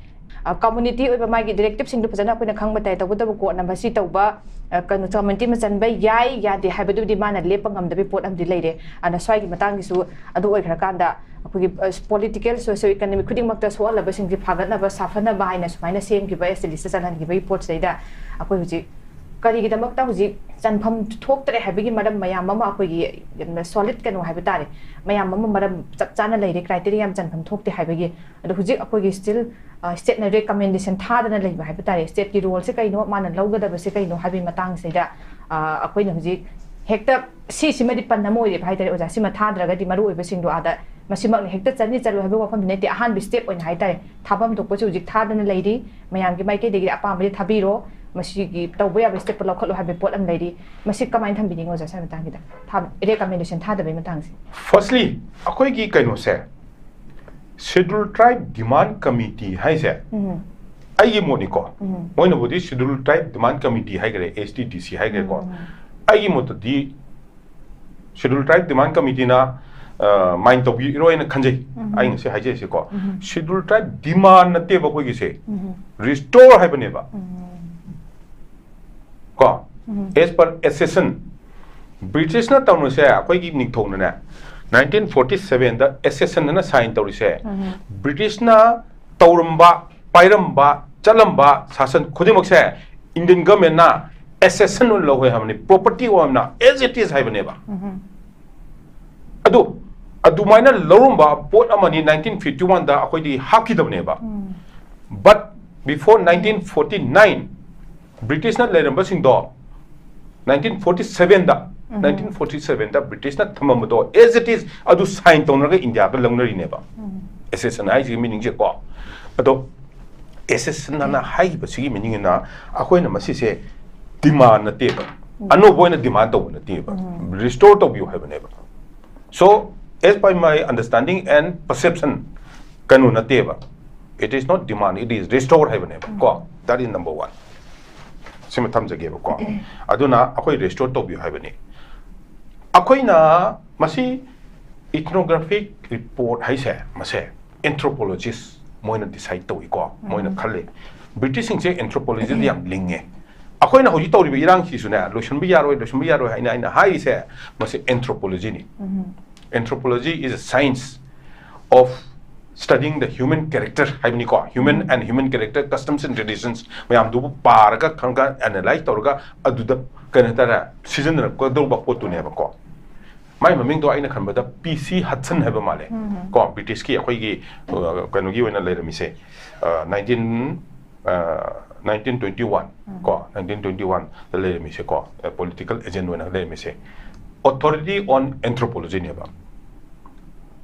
ꯑ, community ꯑꯣꯏꯕ ꯃꯥꯒꯤ directive ꯁꯤꯡꯗꯨ ꯐꯖꯅ ꯑꯩꯈꯣꯏꯅ ꯈꯪꯕ ꯇꯥꯏ꯫ ꯇꯧꯕꯇꯕꯨ ꯀꯣꯟꯅ ꯃꯁꯤ ꯇꯧꯕ, ꯑ, ꯀꯩꯅꯣ, community ꯑꯃ ꯆꯟꯕ ꯌꯥꯏ, ꯌꯥꯗꯦ ꯍꯥꯏꯕꯗꯨꯕꯨꯗꯤ ꯃꯥꯅ ꯂꯦꯞꯄ ꯉꯝꯗꯕꯒꯤ ꯄꯣꯠ ꯑꯃꯗꯤ ꯂꯩꯔꯦ꯫ ꯑꯗꯨꯅ ꯁ꯭ꯋꯥꯏꯒꯤ ꯃꯇꯥꯡꯒꯤꯁꯨ ꯑꯗꯨ ꯑꯣꯏꯈ꯭ꯔꯀꯥꯟꯗ, ꯑꯩꯈꯣꯏꯒꯤ, ꯑ, political, socio economic ꯈꯨꯗꯤꯡꯃꯛꯇ ꯁꯣꯛꯍꯜꯂꯕꯁꯤꯡꯁꯤ ꯐꯥꯒꯠꯅꯕ, ꯁꯥꯐꯅꯕ ꯍꯥꯏꯅ ꯁꯨꯃꯥꯏꯅ ꯁꯦꯝꯈꯤꯕ, S T list ꯇ ꯆꯜꯍꯟꯈꯤꯕꯒꯤ ꯄꯣꯠꯁꯤꯗꯩꯗ ꯑꯩꯈꯣꯏ ꯍꯧꯖꯤꯛ ꯀꯔꯤꯒꯤꯗꯃꯛꯇ ꯍꯧꯖꯤꯛ ꯆꯟꯐꯝ ꯊꯣꯛꯇ꯭ꯔꯦ ꯍꯥꯏꯕꯒꯤ ꯃꯔꯝ ꯃꯌꯥꯝ ꯑꯃ, ꯑꯩꯈꯣꯏꯒꯤ solid ꯀꯩꯅꯣ ꯍꯥꯏꯕ ꯇꯥꯔꯦ, ꯃꯌꯥꯝ ꯑꯃ ꯃꯔꯝ ꯆꯞ ꯆꯥꯅ ꯂꯩꯔꯦ, criteria ꯌꯥꯝ ꯆꯟꯐꯝ ꯊꯣꯛꯇꯦ ꯍꯥꯏꯕꯒꯤ꯫ ꯑꯗꯣ ꯍꯧꯖꯤꯛ ꯑꯩꯈꯣꯏꯒꯤ still, ꯑ, state ꯅ recommendation ꯊꯥꯗꯅ ꯂꯩꯕ ꯍꯥꯏꯕ ꯇꯥꯔꯦ꯫ State ꯀꯤ role ꯁꯦ ꯀꯩꯅꯣ, ꯃꯥꯅ ꯂꯧꯒꯗꯕꯁꯦ ꯀꯩꯅꯣ ꯍꯥꯏꯕꯒꯤ ꯃꯇꯥꯡꯁꯤꯗ, ꯑ, ꯑꯩꯈꯣꯏꯅ ꯍꯧꯖꯤꯛ ꯍꯦꯛꯇ ꯁꯤꯁꯤꯃꯗꯤ ꯄꯟ ꯑꯃ ꯑꯣꯏꯔꯦꯕ ꯍꯥꯏ ꯇꯥꯔꯦ, ꯑꯣꯖꯥ꯫ ꯁꯤꯃ ꯊꯥꯗ꯭ꯔꯒꯗꯤ ꯃꯔꯨꯑꯣꯏꯕꯁꯤꯡꯗꯣ ꯑꯥꯗ ꯃꯁꯤꯃꯛꯅ ꯍꯦꯛꯇ ꯆꯠꯅꯤ ꯆꯠꯂꯣꯏ ꯍꯥꯏꯕ ꯋꯥꯐꯝꯗꯤ ꯅꯠꯇꯦ꯫ ꯑꯍꯥꯟꯕ step ꯑꯣꯏꯅ ꯍꯥꯏꯇꯥꯔꯦ, ꯊꯥꯐꯝ ꯊꯣꯛꯄꯁꯨ ꯍꯧꯖꯤꯛ ꯊꯥꯗꯅ ꯂꯩꯔꯤ꯫ ꯃꯌꯥꯝꯒꯤ ꯃꯥꯏꯀꯩꯗꯒꯤ ꯑꯄꯥꯝꯕꯗꯤ ꯊꯥꯕꯤꯔꯣ, ꯃꯁꯤꯒꯤ ꯇꯧꯕ ꯌꯥꯕ step ꯂꯧꯈꯠꯂꯣ ꯍꯥꯏꯕ ꯄꯣꯠ ꯑꯃ ꯂꯩꯔꯤ꯫ ꯃꯁꯤ ꯀꯃꯥꯏꯅ ꯊꯝꯕꯤꯅꯤꯡꯉꯤ ꯑꯣꯖꯥ, ꯁ꯭ꯋꯥꯏ ꯃꯇꯥꯡꯁꯤꯗ? ꯊꯥ-, recommendation ꯊꯥꯗꯕꯩ ꯃꯇꯥꯡꯁꯦ꯫ Firstly, ꯑꯩꯈꯣꯏꯒꯤ ꯀꯩꯅꯣꯁꯦ, Scheduled Tribe Demand Committee ꯍꯥꯏꯁꯦ, ꯎꯝ꯫ ꯑꯩꯒꯤ ꯃꯣꯠꯅꯤꯀꯣ, ꯎꯝ꯫ ꯃꯣꯏꯅꯕꯨꯗꯤ Scheduled Tribe Demand Committee ꯍꯥꯏꯈ꯭ꯔꯦ, H T D C ꯍꯥꯏꯈ꯭ꯔꯦꯀꯣ꯫ ꯎꯝ꯫ ꯑꯩꯒꯤ ꯃꯣꯠꯇꯗꯤ Scheduled Tribe Demand Committeeꯅ, ꯑ, mind ꯇꯧꯕꯤꯔꯣꯏꯅ ꯈꯟꯖꯩ꯫ ꯎꯝ꯫ ꯑꯩ ꯉꯁꯤ ꯍꯥꯏꯖꯔꯤꯁꯦꯀꯣ, ꯎꯝ꯫ Scheduled Tribe demand ꯅꯠꯇꯦꯕ ꯑꯩꯈꯣꯏꯒꯤꯁꯦ, ꯎꯝ꯫ Restore ꯍꯥꯏꯕꯅꯦꯕ꯫ ꯎꯝ꯫ ꯀꯣ, ꯎꯝ꯫ As per accession, Britishꯅ ꯇꯧꯔꯤꯁꯦ, ꯑꯩꯈꯣꯏꯒꯤ ꯅꯤꯡꯊꯧꯅꯅꯦ, nineteen forty sevenꯗ accession ꯑꯅ sign ꯇꯧꯔꯤꯁꯦ, ꯎꯝ꯫ Britishꯅ ꯇꯧꯔꯝꯕ, ꯄꯥꯏꯔꯝꯕ, ꯆꯠꯂꯝꯕ ꯁꯥꯁꯟ ꯈꯨꯗꯤꯡꯃꯛꯁꯦ Indian governmentꯅ accession ꯑꯣꯏꯅ ꯂꯧꯋꯦ ꯍꯥꯏꯕꯅꯤ, property ꯑꯣꯏꯅ as it is ꯍꯥꯏꯕꯅꯦꯕ꯫ ꯎꯝ꯫ ꯑꯗꯨ ꯑꯗꯨꯃꯥꯏꯅ ꯂꯧꯔꯝꯕ ꯄꯣꯠ ꯑꯃꯅꯤ nineteen fifty oneꯗ ꯑꯩꯈꯣꯏꯗꯤ ꯍꯥꯞꯈꯤꯗꯕꯅꯦꯕ꯫ ꯎꯝ꯫ But before nineteen forty nine, Britishꯅ ꯂꯩꯔꯝꯕꯁꯤꯡꯗꯣ nineteen forty sevenꯗ, um. nineteen forty sevenꯗ Britishꯅ ꯊꯝꯃꯝꯕꯗꯣ as it is ꯑꯗꯨ sign ꯇꯧꯅꯔꯒ Indiaꯒ ꯂꯧꯅꯔꯤꯅꯦꯕ꯫ ꯎꯝ꯫ Accession ꯍꯥꯏꯁꯤꯒꯤ meaningꯁꯦꯀꯣ꯫ ꯑꯗꯣ accession ꯑꯅ ꯍꯥꯏꯈꯤꯕꯁꯤꯒꯤ meaningꯅ ꯑꯩꯈꯣꯏꯅ ꯃꯁꯤꯁꯦ demand ꯅꯠꯇꯦꯕ, ꯎꯝ꯫ ꯑꯅꯧꯕ ꯑꯣꯏꯅ demand ꯇꯧꯕ ꯅꯠꯇꯦꯕ, ꯎꯝ꯫ Restore ꯇꯧꯕꯤꯌꯨ ꯍꯥꯏꯕꯅꯦꯕ꯫ So, as per my understanding and perception, ꯀꯩꯅꯣ ꯅꯠꯇꯦꯕ, it is not demand, it is restore ꯍꯥꯏꯕꯅꯦꯕ ꯀꯣ꯫ That is number one꯫ ꯁꯤꯃ ꯊꯝꯖꯒꯦꯕꯀꯣ꯫ ꯑꯗꯨꯅ ꯑꯩꯈꯣꯏ restore ꯇꯧꯕꯤꯌꯨ ꯍꯥꯏꯕꯅꯤ꯫ ꯑꯩꯈꯣꯏꯅ ꯃꯁꯤ ethnographic report ꯍꯥꯏꯁꯦ, ꯃꯁꯦ anthropologist ꯃꯣꯏꯅ decide ꯇꯧꯏꯀꯣ, ꯃꯣꯏꯅ ꯎꯝ꯫ ꯈꯜꯂꯤ꯫ Britishꯁꯤꯡꯁꯦ anthropologyꯗ ꯌꯥꯝ ꯂꯤꯡꯉꯦ꯫ ꯑꯩꯈꯣꯏꯅ ꯍꯧꯖꯤꯛ ꯇꯧꯔꯤꯕ ꯏꯔꯥꯡꯁꯤꯁꯨꯅꯦ, ꯂꯣꯏꯁꯤꯟꯕ ꯌꯥꯔꯣꯏ, ꯂꯣꯏꯁꯤꯟꯕ ꯌꯥꯔꯣꯏ ꯍꯥꯏꯅ ꯑꯩꯅ ꯍꯥꯏꯔꯤꯁꯦ, ꯃꯁꯤ anthropologyꯅꯤ꯫ ꯎꯝ꯫ Anthropology is a science of studying the human character ꯍꯥꯏꯕꯅꯤꯀꯣ, human um. and human character, customs and traditions ꯃꯌꯥꯝꯗꯨꯕꯨ ꯄꯥꯔꯒ ꯈꯪꯒ analyze ꯇꯧꯔꯒ ꯑꯗꯨꯗ ꯀꯩꯅꯣ ꯍꯥꯏꯇꯥꯔꯦ, ꯁꯤꯖꯤꯟꯅꯔꯛꯀꯗꯧꯕ ꯄꯣꯠꯇꯨꯅꯦꯕꯀꯣ꯫ ꯃꯥꯏ ꯃꯃꯤꯡꯗꯣ ꯑꯩꯅ ꯈꯟꯕꯗ P C Hudson ꯍꯥꯏꯕ ꯃꯥꯜꯂꯦ ꯎꯝ꯫ ꯀꯣ, Britishꯀꯤ ꯑꯩꯈꯣꯏꯒꯤ, ꯑ, ꯀꯩꯅꯣꯒꯤ ꯑꯣꯏꯅ ꯂꯩꯔꯝꯃꯤꯁꯦ, ꯑ, nineteen, ꯑ, nineteen twenty one ꯎꯝ꯫ ꯀꯣ, nineteen twenty oneꯗ ꯂꯩꯔꯝꯃꯤꯁꯦꯀꯣ, ꯑ, political agent ꯑꯣꯏꯅ ꯂꯩꯔꯝꯃꯤꯁꯦ, Authority on Anthropologyꯅꯦꯕ꯫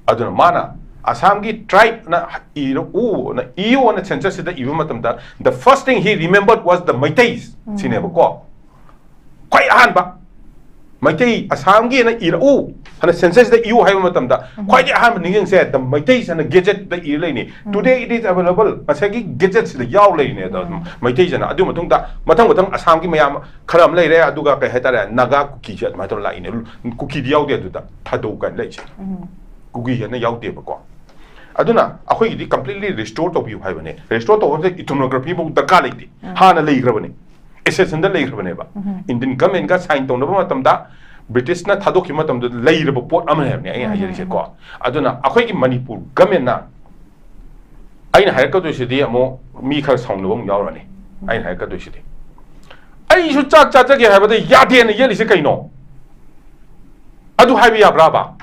ꯑꯗꯨꯅ ꯃꯥꯅ ꯑꯁꯥꯝꯒꯤ tribe ꯅ ꯏꯔꯛꯎꯅ, ꯏꯌꯣꯅ census ꯁꯤꯗ ꯏꯕ ꯃꯇꯝꯗ, the first thing he remembered was the Meitei ꯁꯤꯅꯦꯕꯀꯣ꯫ ꯈ꯭ꯋꯥꯏ ꯑꯍꯥꯟꯕ ꯃꯩꯇꯩ ꯑꯁꯥꯝꯒꯤꯅ ꯏꯔꯛꯎ ꯍꯥꯏꯅ census ꯁꯤꯗ ꯏꯌꯨ ꯍꯥꯏꯕ ꯃꯇꯝꯗ, ꯈ꯭ꯋꯥꯏꯗꯒꯤ ꯑꯍꯥꯟꯕ ꯅꯤꯡꯁꯤꯡꯁꯦ the ꯃꯩꯇꯩ ꯁꯤꯅ gazette ꯇ ꯏꯔ ꯂꯩꯅꯤ꯫ Today it is available, ꯉꯁꯥꯏꯒꯤ gazette ꯁꯤꯗ ꯌꯥꯎ ꯂꯩꯔꯤꯅꯦ ꯑꯗꯣ꯫ ꯃꯩꯇꯩꯁꯤꯅ ꯑꯗꯨ ꯃꯇꯨꯡꯗ, ꯃꯊꯪ ꯃꯊꯪ ꯑꯁꯥꯝꯒꯤ ꯃꯌꯥꯝ ꯈꯔ ꯑꯃ ꯂꯩꯔꯦ, ꯑꯗꯨꯒ ꯀꯩ ꯍꯥꯏꯇꯥꯔꯦ, ꯅꯥꯒꯥ, ꯀꯨꯀꯤꯁꯦ ꯑꯗꯨꯃꯥꯏꯅ ꯇꯧꯔ ꯂꯥꯛꯏꯅꯦ꯫ ꯀꯨꯀꯤꯗꯤ ꯌꯥꯎꯗꯦ ꯑꯗꯨꯗ, ꯊꯥꯗꯧ ꯀꯥꯏꯅ ꯂꯩꯁꯦ꯫ ꯀꯨꯀꯤ ꯍꯥꯏꯅ ꯌꯥꯎꯗꯦꯕꯀꯣ꯫ ꯑꯗꯨꯅ ꯑꯩꯈꯣꯏꯒꯤꯗꯤ completely restore ꯇꯧꯕꯤꯌꯨ ꯍꯥꯏꯕꯅꯦ꯫ Restore ꯇꯧꯕ ꯍꯥꯏꯕꯁꯦ ethnography ꯐꯥꯎ ꯗꯔꯀꯥꯔ ꯂꯩꯇꯦ꯫ ꯍꯥꯟꯅ ꯂꯩꯈ꯭ꯔꯕꯅꯦ, accession ꯗ ꯂꯩꯈ꯭ꯔꯕꯅꯦꯕ꯫ Indian government ꯒ sign ꯇꯧꯅꯕ ꯃꯇꯝꯗ, British ꯅ ꯊꯥꯗꯣꯛꯈꯤꯕ ꯃꯇꯝꯗ ꯂꯩꯔꯕ ꯄꯣꯠ ꯑꯃꯅꯦ ꯍꯥꯏꯕꯅꯦ ꯑꯩꯅ ꯍꯥꯏꯖꯔꯤꯁꯦꯀꯣ꯫ ꯑꯗꯨꯅ ꯑꯩꯈꯣꯏꯒꯤ ꯃꯅꯤꯄꯨꯔ government ꯅ, ꯑꯩꯅ ꯍꯥꯏꯔꯛꯀꯗꯣꯏꯁꯤꯗꯤ ꯑꯃꯨꯛ ꯃꯤ ꯈꯔ ꯁꯥꯎꯅꯕ ꯑꯃꯨꯛ ꯌꯥꯎꯔꯅꯤ꯫ ꯑꯩꯅ ꯍꯥꯏꯔꯛꯀꯗꯣꯏꯁꯤꯗꯤ, "ꯑꯩꯁꯨ ꯆꯥꯛ ꯆꯥꯖꯒꯦ ꯍꯥꯏꯕꯗ ꯌꯥꯗꯦꯅ ꯌꯦꯠꯂꯤꯁꯦ ꯀꯩꯅꯣ?" ꯑꯗꯨ ꯍꯥꯏꯕ ꯌꯥꯕ꯭ꯔꯥꯕ?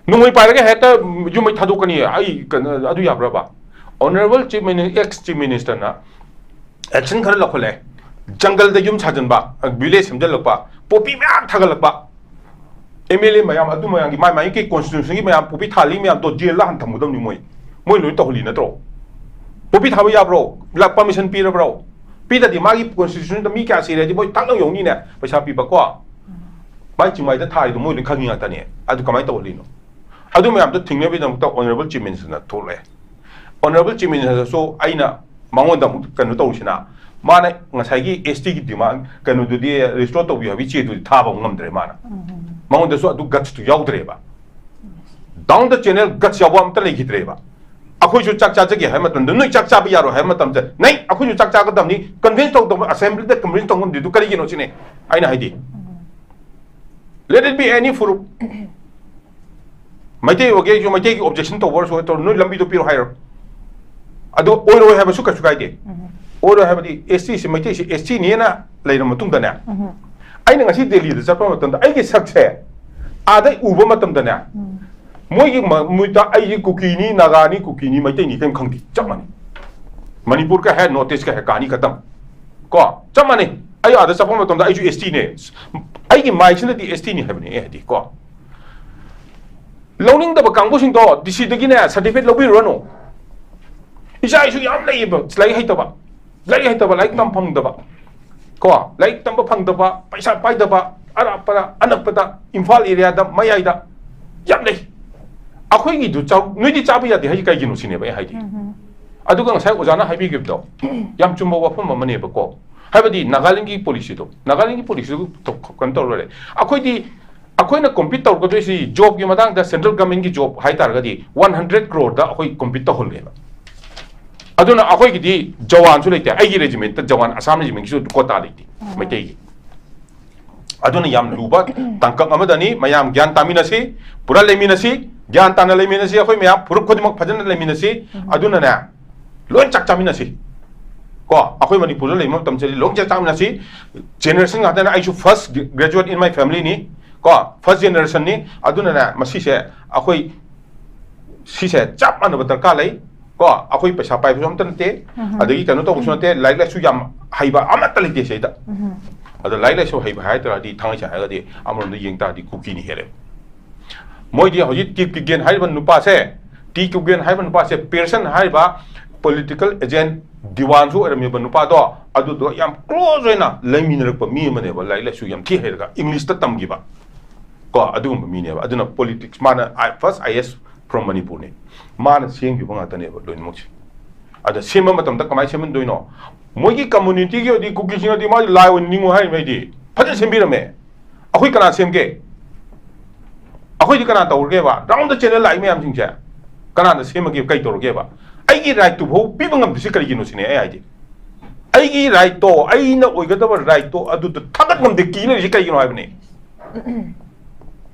ꯅꯣꯡꯃꯩ ꯄꯥꯏꯔꯒ ꯍꯦꯛꯇ ꯌꯨꯝꯃꯩ ꯊꯥꯗꯣꯛꯀꯅꯤ, ꯑꯩ ꯀꯩꯅꯣ, ꯑꯗꯨ ꯌꯥꯕ꯭ꯔꯥꯕ? Honourable Chief Mini-, ex Chief Minister ꯅ action ꯈꯔ ꯂꯧꯈꯠꯂꯦ꯫ ꯖꯪꯒꯜꯗ ꯌꯨꯝ ꯁꯥꯖꯟꯕ, village ꯁꯦꯝꯖꯜꯂꯛꯄ, ꯄꯣꯄꯤ ꯃꯌꯥꯝ ꯊꯥꯒꯠꯂꯛꯄ, M L A ꯃꯌꯥꯝ, ꯑꯗꯨ ꯃꯌꯥꯝꯒꯤ, ꯃꯥꯏ ꯃꯥꯏꯒꯤ constituency ꯒꯤ ꯃꯌꯥꯝ ꯄꯣꯄꯤ ꯊꯥꯜꯂꯤ ꯃꯌꯥꯝꯗꯣ ꯖꯦꯜꯗ ꯍꯥꯟꯅ ꯊꯝꯒꯗꯕꯅꯤ ꯃꯣꯏ꯫ ꯃꯣꯏ ꯂꯣꯏ ꯇꯧꯍꯜꯂꯤ ꯅꯠꯇ꯭ꯔꯣ? ꯄꯣꯄꯤ ꯊꯥꯕ ꯌꯥꯕ꯭ꯔꯣ? ꯂ-, permission ꯄꯤꯔꯕ꯭ꯔꯣ? ꯄꯤꯗꯗꯤ ꯃꯥꯒꯤ constituency ꯗ ꯃꯤ ꯀꯌꯥ ꯁꯤꯔꯦ ꯍꯥꯏꯗꯤ ꯃꯣꯏ ꯇꯥꯛꯅ ꯌꯧꯅꯤꯅꯦ, ꯄꯩꯁꯥ ꯄꯤꯕ ꯀꯣ꯫ ꯃꯥꯏ ꯆꯤꯡꯃꯥꯏꯗ ꯊꯥꯔꯤꯗꯣ ꯃꯣꯏ ꯂꯣꯏ ꯈꯪꯉꯤ ꯉꯥꯛꯇꯅꯦ꯫ ꯑꯗꯨ ꯀꯃꯥꯏꯅ ꯇꯧꯍꯜꯂꯤꯅꯣ? ꯑꯗꯨ ꯃꯌꯥꯝꯗꯣ ꯊꯤꯡꯅꯕꯒꯤꯗꯃꯛꯇ Honourable Chief Minister ꯅ ꯊꯣꯛꯂꯛꯑꯦ꯫ Honourable Chief Minister ꯁꯨ ꯑꯩꯅ ꯃꯉꯣꯟꯗ ꯑꯃꯨꯛ ꯀꯩꯅꯣ ꯇꯧꯔꯤꯁꯤꯅ, ꯃꯥꯅ ꯉꯁꯥꯏꯒꯤ S T ꯒꯤ demand, ꯀꯩꯅꯣꯗꯨꯗꯤ restore ꯇꯧꯕꯤꯌꯨ ꯍꯥꯏꯕꯒꯤ ꯆꯦꯗꯨꯗꯤ ꯊꯥꯕ ꯑꯃꯨꯛ ꯉꯝꯗ꯭ꯔꯦ ꯃꯥꯅ꯫ ꯃꯉꯣꯟꯗꯁꯨ ꯑꯗꯨ guts ꯇꯨ ꯌꯥꯎꯗ꯭ꯔꯦꯕ꯫ Down the channel guts ꯌꯥꯎꯕ ꯑꯝꯇ ꯂꯩꯈꯤꯗ꯭ꯔꯦꯕ꯫ ꯑꯩꯈꯣꯏꯁꯨ ꯆꯥꯛ ꯆꯥꯖꯒꯦ ꯍꯥꯏꯕ ꯃꯇꯝꯗ, "ꯅꯣꯏ ꯆꯥꯛ ꯆꯥꯕ ꯌꯥꯔꯣꯏ" ꯍꯥꯏꯕ ꯃꯇꯝꯗ, "ꯅꯩ, ꯑꯩꯈꯣꯏꯁꯨ ꯆꯥꯛ ꯆꯥꯒꯗꯕꯅꯤ", convince ꯇꯧꯗꯕ, assembly ꯗ convince ꯇꯧ ꯉꯝꯗ꯭ꯔꯤꯗꯨ ꯀꯔꯤꯒꯤꯅꯣ ꯁꯤꯅꯦ ꯑꯩꯅ ꯍꯥꯏꯗꯤ꯫ Let it be any ꯐꯨꯔꯨꯞ꯫ ꯃꯩꯇꯩ ꯑꯣꯏꯒꯦ, ꯑꯩꯁꯨ ꯃꯩꯇꯩꯒꯤ objection ꯇꯧꯕ ꯑꯣꯏꯔꯁꯨ, ꯇꯧꯔ ꯅꯣꯏ ꯂꯝꯕꯤꯗꯣ ꯄꯤꯔꯣ ꯍꯥꯏꯔꯣ꯫ ꯑꯗꯣ ꯑꯣꯏꯔꯣꯏ ꯍꯥꯏꯕꯁꯨ ꯀꯩꯁꯨ ꯀꯥꯏꯗꯦ꯫ ꯑꯣꯏꯔꯣꯏ ꯍꯥꯏꯕꯗꯤ S T ꯁꯤ, ꯃꯩꯇꯩꯁꯤ S T ꯅꯦꯅ ꯂꯩꯔ ꯃꯇꯨꯡꯗꯅꯦ, ꯑꯩꯅ ꯉꯁꯤ ꯗꯦꯜꯂꯤꯗ ꯆꯠꯄ ꯃꯇꯝꯗ ꯑꯩꯒꯤ ꯁꯛꯁꯦ ꯑꯥꯗ ꯎꯕ ꯃꯇꯝꯗꯅꯦ, ꯃꯣꯏꯒꯤ ꯃ-, ꯃꯣꯏꯗ ꯑꯩꯁꯦ ꯀꯨꯀꯤꯅꯤ, ꯅꯥꯒꯥꯅꯤ, ꯀꯨꯀꯤꯅꯤ, ꯃꯩꯇꯩꯅꯤ ꯀꯔꯤꯝ ꯈꯪꯗꯦ, ꯆꯞ ꯃꯥꯟꯅꯩ꯫ ꯃꯅꯤꯄꯨꯔ ꯀ ꯍꯦ, North East ꯀ ꯍꯦ, ꯀꯍꯥꯅꯤ ꯈꯇꯝ꯫ ꯀꯣ, ꯆꯞ ꯃꯥꯟꯅꯩ꯫ ꯑꯩ ꯑꯥꯗ ꯆꯠꯄ ꯃꯇꯝꯗ ꯑꯩꯁꯨ S T ꯅꯦ꯫ ꯑꯩꯒꯤ ꯃꯥꯏꯁꯤꯅꯗꯤ S T ꯅꯤ ꯍꯥꯏꯕꯅꯦ ꯑꯩ ꯍꯥꯏꯗꯤ, ꯀꯣ꯫ ꯂꯧꯅꯤꯡꯗꯕ ꯀꯥꯡꯕꯨꯁꯤꯡꯗꯣ ꯗꯤ ꯁꯤꯗꯒꯤꯅꯦ ꯁꯥꯔꯇꯤꯐꯤꯀꯦꯠ ꯂꯧꯕꯤꯔꯨꯔꯅꯨ꯫ ꯏꯆꯥ ꯏꯁꯨ ꯌꯥꯝ ꯂꯩꯌꯦꯕ ꯂꯥꯏꯔꯤꯛ ꯍꯩꯇꯕ, ꯂꯥꯏꯔꯤꯛ ꯍꯩꯇꯕ, ꯂꯥꯏꯔꯤꯛ ꯇꯝ ꯐꯪꯗꯕ, ꯀꯣ, ꯂꯥꯏꯔꯤꯛ ꯇꯝꯕ ꯐꯪꯗꯕ, ꯄꯩꯁꯥ ꯄꯥꯏꯗꯕ, ꯑꯔꯥꯞꯄꯗ, ꯑꯅꯛꯄꯗ, ꯏꯝꯐꯥꯜ ꯑꯦꯔꯤꯌꯥꯗ, ꯃꯌꯥꯏꯗ ꯌꯥꯝ ꯂꯩ꯫ ꯑꯩꯈꯣꯏꯒꯤꯗꯨ ꯆꯥꯎ-, ꯅꯣꯏꯗꯤ ꯆꯥꯕ ꯌꯥꯗꯦ ꯍꯥꯏꯁꯦ ꯀꯩꯒꯤꯅꯣ ꯁꯤꯅꯦꯕ ꯑꯩ ꯍꯥꯏꯗꯤ꯫ ꯑꯗꯨꯒ ꯉꯁꯥꯏ ꯑꯣꯖꯥꯅ ꯍꯥꯏꯕꯤꯈꯤꯕꯗꯣ ꯌꯥꯝ ꯆꯨꯝꯕ ꯋꯥꯐꯝ ꯑꯃꯅꯦꯕꯀꯣ꯫ ꯍꯥꯏꯕꯗꯤ ꯅꯥꯒꯥꯂꯦꯟꯒꯤ ꯄꯣꯂꯤꯁꯤꯗꯣ, ꯅꯥꯒꯥꯂꯦꯟꯒꯤ ꯄꯣꯂꯤꯁꯤꯗꯨ ꯀꯩꯅꯣ ꯇꯧꯔ ꯂꯣꯏꯔꯦ꯫ ꯑꯩꯈꯣꯏꯗꯤ, ꯑꯩꯈꯣꯏꯅ ꯀꯣꯝꯄꯤꯠ ꯇꯧꯔꯛꯀꯗꯣꯏꯁꯤ ꯖꯣꯕꯀꯤ ꯃꯇꯥꯡꯗ, ꯁꯦꯟꯇ꯭ꯔꯦꯜ ꯒꯚꯔꯟꯃꯦꯟꯠꯀꯤ ꯖꯣꯕ ꯍꯥꯏꯇꯥꯔꯒꯗꯤ ꯋꯥꯟ ꯍꯟꯗ꯭ꯔꯦꯠ ꯀ꯭ꯔꯣꯔꯗ ꯑꯩꯈꯣꯏ ꯀꯣꯝꯄꯤꯠ ꯇꯧꯍꯜꯂꯦꯕ꯫ ꯑꯗꯨꯅ ꯑꯩꯈꯣꯏꯒꯤꯗꯤ ꯖꯋꯥꯟꯁꯨ ꯂꯩꯇꯦ꯫ ꯑꯩꯒꯤ ꯔꯦꯖꯤꯃꯦꯟꯠꯇ ꯖꯋꯥꯟ, ꯑꯁꯥꯝ ꯔꯦꯖꯤꯃꯦꯟꯠꯀꯤꯁꯨ ꯀꯣꯇꯥ ꯂꯩꯇꯦ ꯃꯩꯇꯩꯒꯤ꯫ ꯑꯗꯨꯅ ꯌꯥꯝ ꯂꯨꯕ ꯇꯥꯡꯀꯛ ꯑꯃꯗꯅꯤ꯫ ꯃꯌꯥꯝ ꯒ꯭ꯌꯥꯟ ꯇꯥꯃꯤꯟꯅꯁꯤ, ꯄꯨꯔꯥ ꯂꯩꯃꯤꯟꯅꯁꯤ, ꯒ꯭ꯌꯥꯟ ꯇꯥꯅ ꯂꯩꯃꯤꯟꯅꯁꯤ꯫ ꯑꯩꯈꯣꯏ ꯃꯌꯥꯝ ꯐꯨꯔꯨꯞ ꯈꯨꯗꯤꯡꯃꯛ ꯐꯖꯅ ꯂꯩꯃꯤꯟꯅꯁꯤ꯫ ꯑꯗꯨꯅꯅꯦ, ꯂꯣꯏ ꯆꯥꯛ ꯆꯥꯃꯤꯟꯅꯁꯤ꯫ ꯀꯣ, ꯑꯩꯈꯣꯏ ꯃꯅꯤꯄꯨꯔꯗ ꯂꯩꯕ ꯃꯇꯝꯁꯤꯗꯤ ꯂꯣꯏ ꯆꯥꯛ ꯆꯥꯃꯤꯟꯅꯁꯤ꯫ ꯖꯦꯅꯦꯔꯦꯁꯟ ꯉꯥꯛꯇꯅ, ꯑꯩꯁꯨ ꯐꯥꯔꯁ ꯒ꯭ꯔꯦꯖꯨꯋꯦꯠ ꯏꯟ ꯃꯥꯏ ꯐꯦꯃꯤꯂꯤꯅꯤ꯫ ꯀꯣ, ꯐꯥꯔꯁ ꯖꯦꯅꯦꯔꯦꯁꯟꯅꯤ꯫ ꯑꯗꯨꯅꯅꯦ, ꯃꯁꯤꯁꯦ ꯑꯩꯈꯣꯏ, ꯁꯤꯁꯦ ꯆꯞ ꯃꯥꯟꯅꯕ ꯗꯔꯀꯥꯔ ꯂꯩ꯫ ꯀꯣ, ꯑꯩꯈꯣꯏ ꯄꯩꯁꯥ ꯄꯥꯏꯕꯁꯨ ꯑꯝꯇ ꯅꯠꯇꯦ, ꯑꯗꯒꯤ ꯀꯩꯅꯣ ꯇꯧꯕꯁꯨ ꯅꯠꯇꯦ, ꯂꯥꯏꯔꯤꯛ ꯂꯥꯏꯁꯨ ꯌꯥꯝ ꯍꯩꯕ ꯑꯃꯠꯇ ꯂꯩꯇꯦ ꯁꯤꯗ꯫ ꯑꯗꯣ ꯂꯥꯏꯔꯤꯛ ꯂꯥꯏꯁꯨ ꯍꯩꯕ ꯍꯥꯏ ꯇꯥꯔꯗꯤ, ꯊꯥꯡꯉꯩ ꯁꯦꯡꯅ ꯍꯥꯏꯔꯒꯗꯤ, ꯑꯃꯔꯣꯝꯗ ꯌꯦꯡ ꯇꯥꯔꯗꯤ ꯀꯨꯀꯤꯅ ꯍꯦꯜꯂꯦ꯫ ꯃꯣꯏꯗꯤ ꯍꯧꯖꯤꯛ ꯇꯤ ꯀ꯭ꯌꯨꯒꯦꯟ ꯍꯥꯏꯔꯤꯕ ꯅꯨꯄꯥꯁꯦ, ꯇꯤ ꯀ꯭ꯌꯨꯒꯦꯟ ꯍꯥꯏꯔꯤꯕ ꯅꯨꯄꯥꯁꯦ, ꯄꯤꯌꯔꯁꯟ ꯍꯥꯏꯔꯤꯕ ꯄꯣꯂꯤꯇꯤꯀꯦꯜ ꯑꯦꯖꯦꯟꯠ, ꯗꯤꯋꯥꯟꯁꯨ ꯑꯣꯏꯔꯝꯃꯤꯕ ꯅꯨꯄꯥꯗꯣ, ꯑꯗꯨꯗꯣ ꯌꯥꯝ ꯀ꯭ꯂꯣꯖ ꯑꯣꯏꯅ ꯂꯩꯃꯤꯟꯅꯔꯛꯄ ꯃꯤ ꯑꯃꯅꯦꯕ, ꯂꯥꯏꯔꯤꯛ ꯂꯥꯏꯁꯨ ꯌꯥꯝ ꯊꯤ ꯍꯩꯔꯒ, ꯏꯪꯂꯤꯁꯇ ꯇꯝꯈꯤꯕ꯫ ꯀꯣ, ꯑꯗꯨꯒꯨꯝꯕ ꯃꯤꯅꯦꯕ꯫ ꯑꯗꯨꯅ ꯄꯣꯂꯤꯇꯤꯛꯁ ꯃꯥꯅ, ꯐꯥꯔꯁ ꯑꯥꯏ ꯑꯦꯁ ꯐ꯭ꯔꯣꯝ ꯃꯅꯤꯄꯨꯔꯅꯦ꯫ ꯃꯥꯅ ꯁꯦꯝꯈꯤꯕ ꯉꯥꯛꯇꯅꯦꯕ ꯂꯣꯏꯅꯃꯛꯁꯦ꯫ ꯑꯗ ꯁꯦꯝꯕ ꯃꯇꯝꯗ ꯀꯃꯥꯏꯅ ꯁꯦꯝꯍꯟꯗꯣꯏꯅꯣ? ꯃꯣꯏꯒꯤ ꯀꯝꯃꯨꯅꯤꯇꯤꯒꯤ ꯑꯣꯏꯗꯤ, ꯀꯨꯀꯤꯁꯤꯡ ꯑꯣꯏꯗꯤ, ꯃꯥꯗꯤ ꯂꯥꯏ ꯑꯣꯏꯅ ꯅꯤꯡꯉꯨ ꯍꯥꯏꯔꯤꯕꯩꯗꯤ ꯐꯖꯅ ꯁꯦꯝꯕꯤꯔꯝꯃꯦ꯫ ꯑꯩꯈꯣꯏ ꯀꯅꯥ ꯁꯦꯝꯒꯦ? ꯑꯩꯈꯣꯏꯗꯤ ꯀꯅꯥ ꯇꯧꯔꯒꯦꯕ? ꯔꯥꯎꯟꯗ ꯆꯦꯟꯅ ꯂꯥꯛꯏ ꯃꯌꯥꯝꯁꯤꯡꯁꯦ ꯀꯅꯥꯅ ꯁꯦꯝꯃꯒꯦ? ꯀꯩ ꯇꯧꯔꯒꯦꯕ? ꯑꯩꯒꯤ ꯔꯥꯏꯠꯇꯨꯐꯥꯎ ꯄꯤꯕ ꯉꯝꯗ꯭ꯔꯤꯁꯤ ꯀꯔꯤꯒꯤꯅꯣ ꯁꯤꯅꯦ ꯑꯩ ꯍꯥꯏꯗꯤ꯫ ꯑꯩꯒꯤ ꯔꯥꯏꯠꯇꯣ, ꯑꯩꯅ ꯑꯣꯏꯒꯗꯕ ꯔꯥꯏꯠꯇꯣ ꯑꯗꯨꯗ ꯊꯥꯡꯒꯠ ꯉꯝꯗꯦ, ꯀꯤ ꯂꯩꯔꯤꯁꯤ ꯀꯩꯒꯤꯅꯣ ꯍꯥꯏꯕꯅꯤ꯫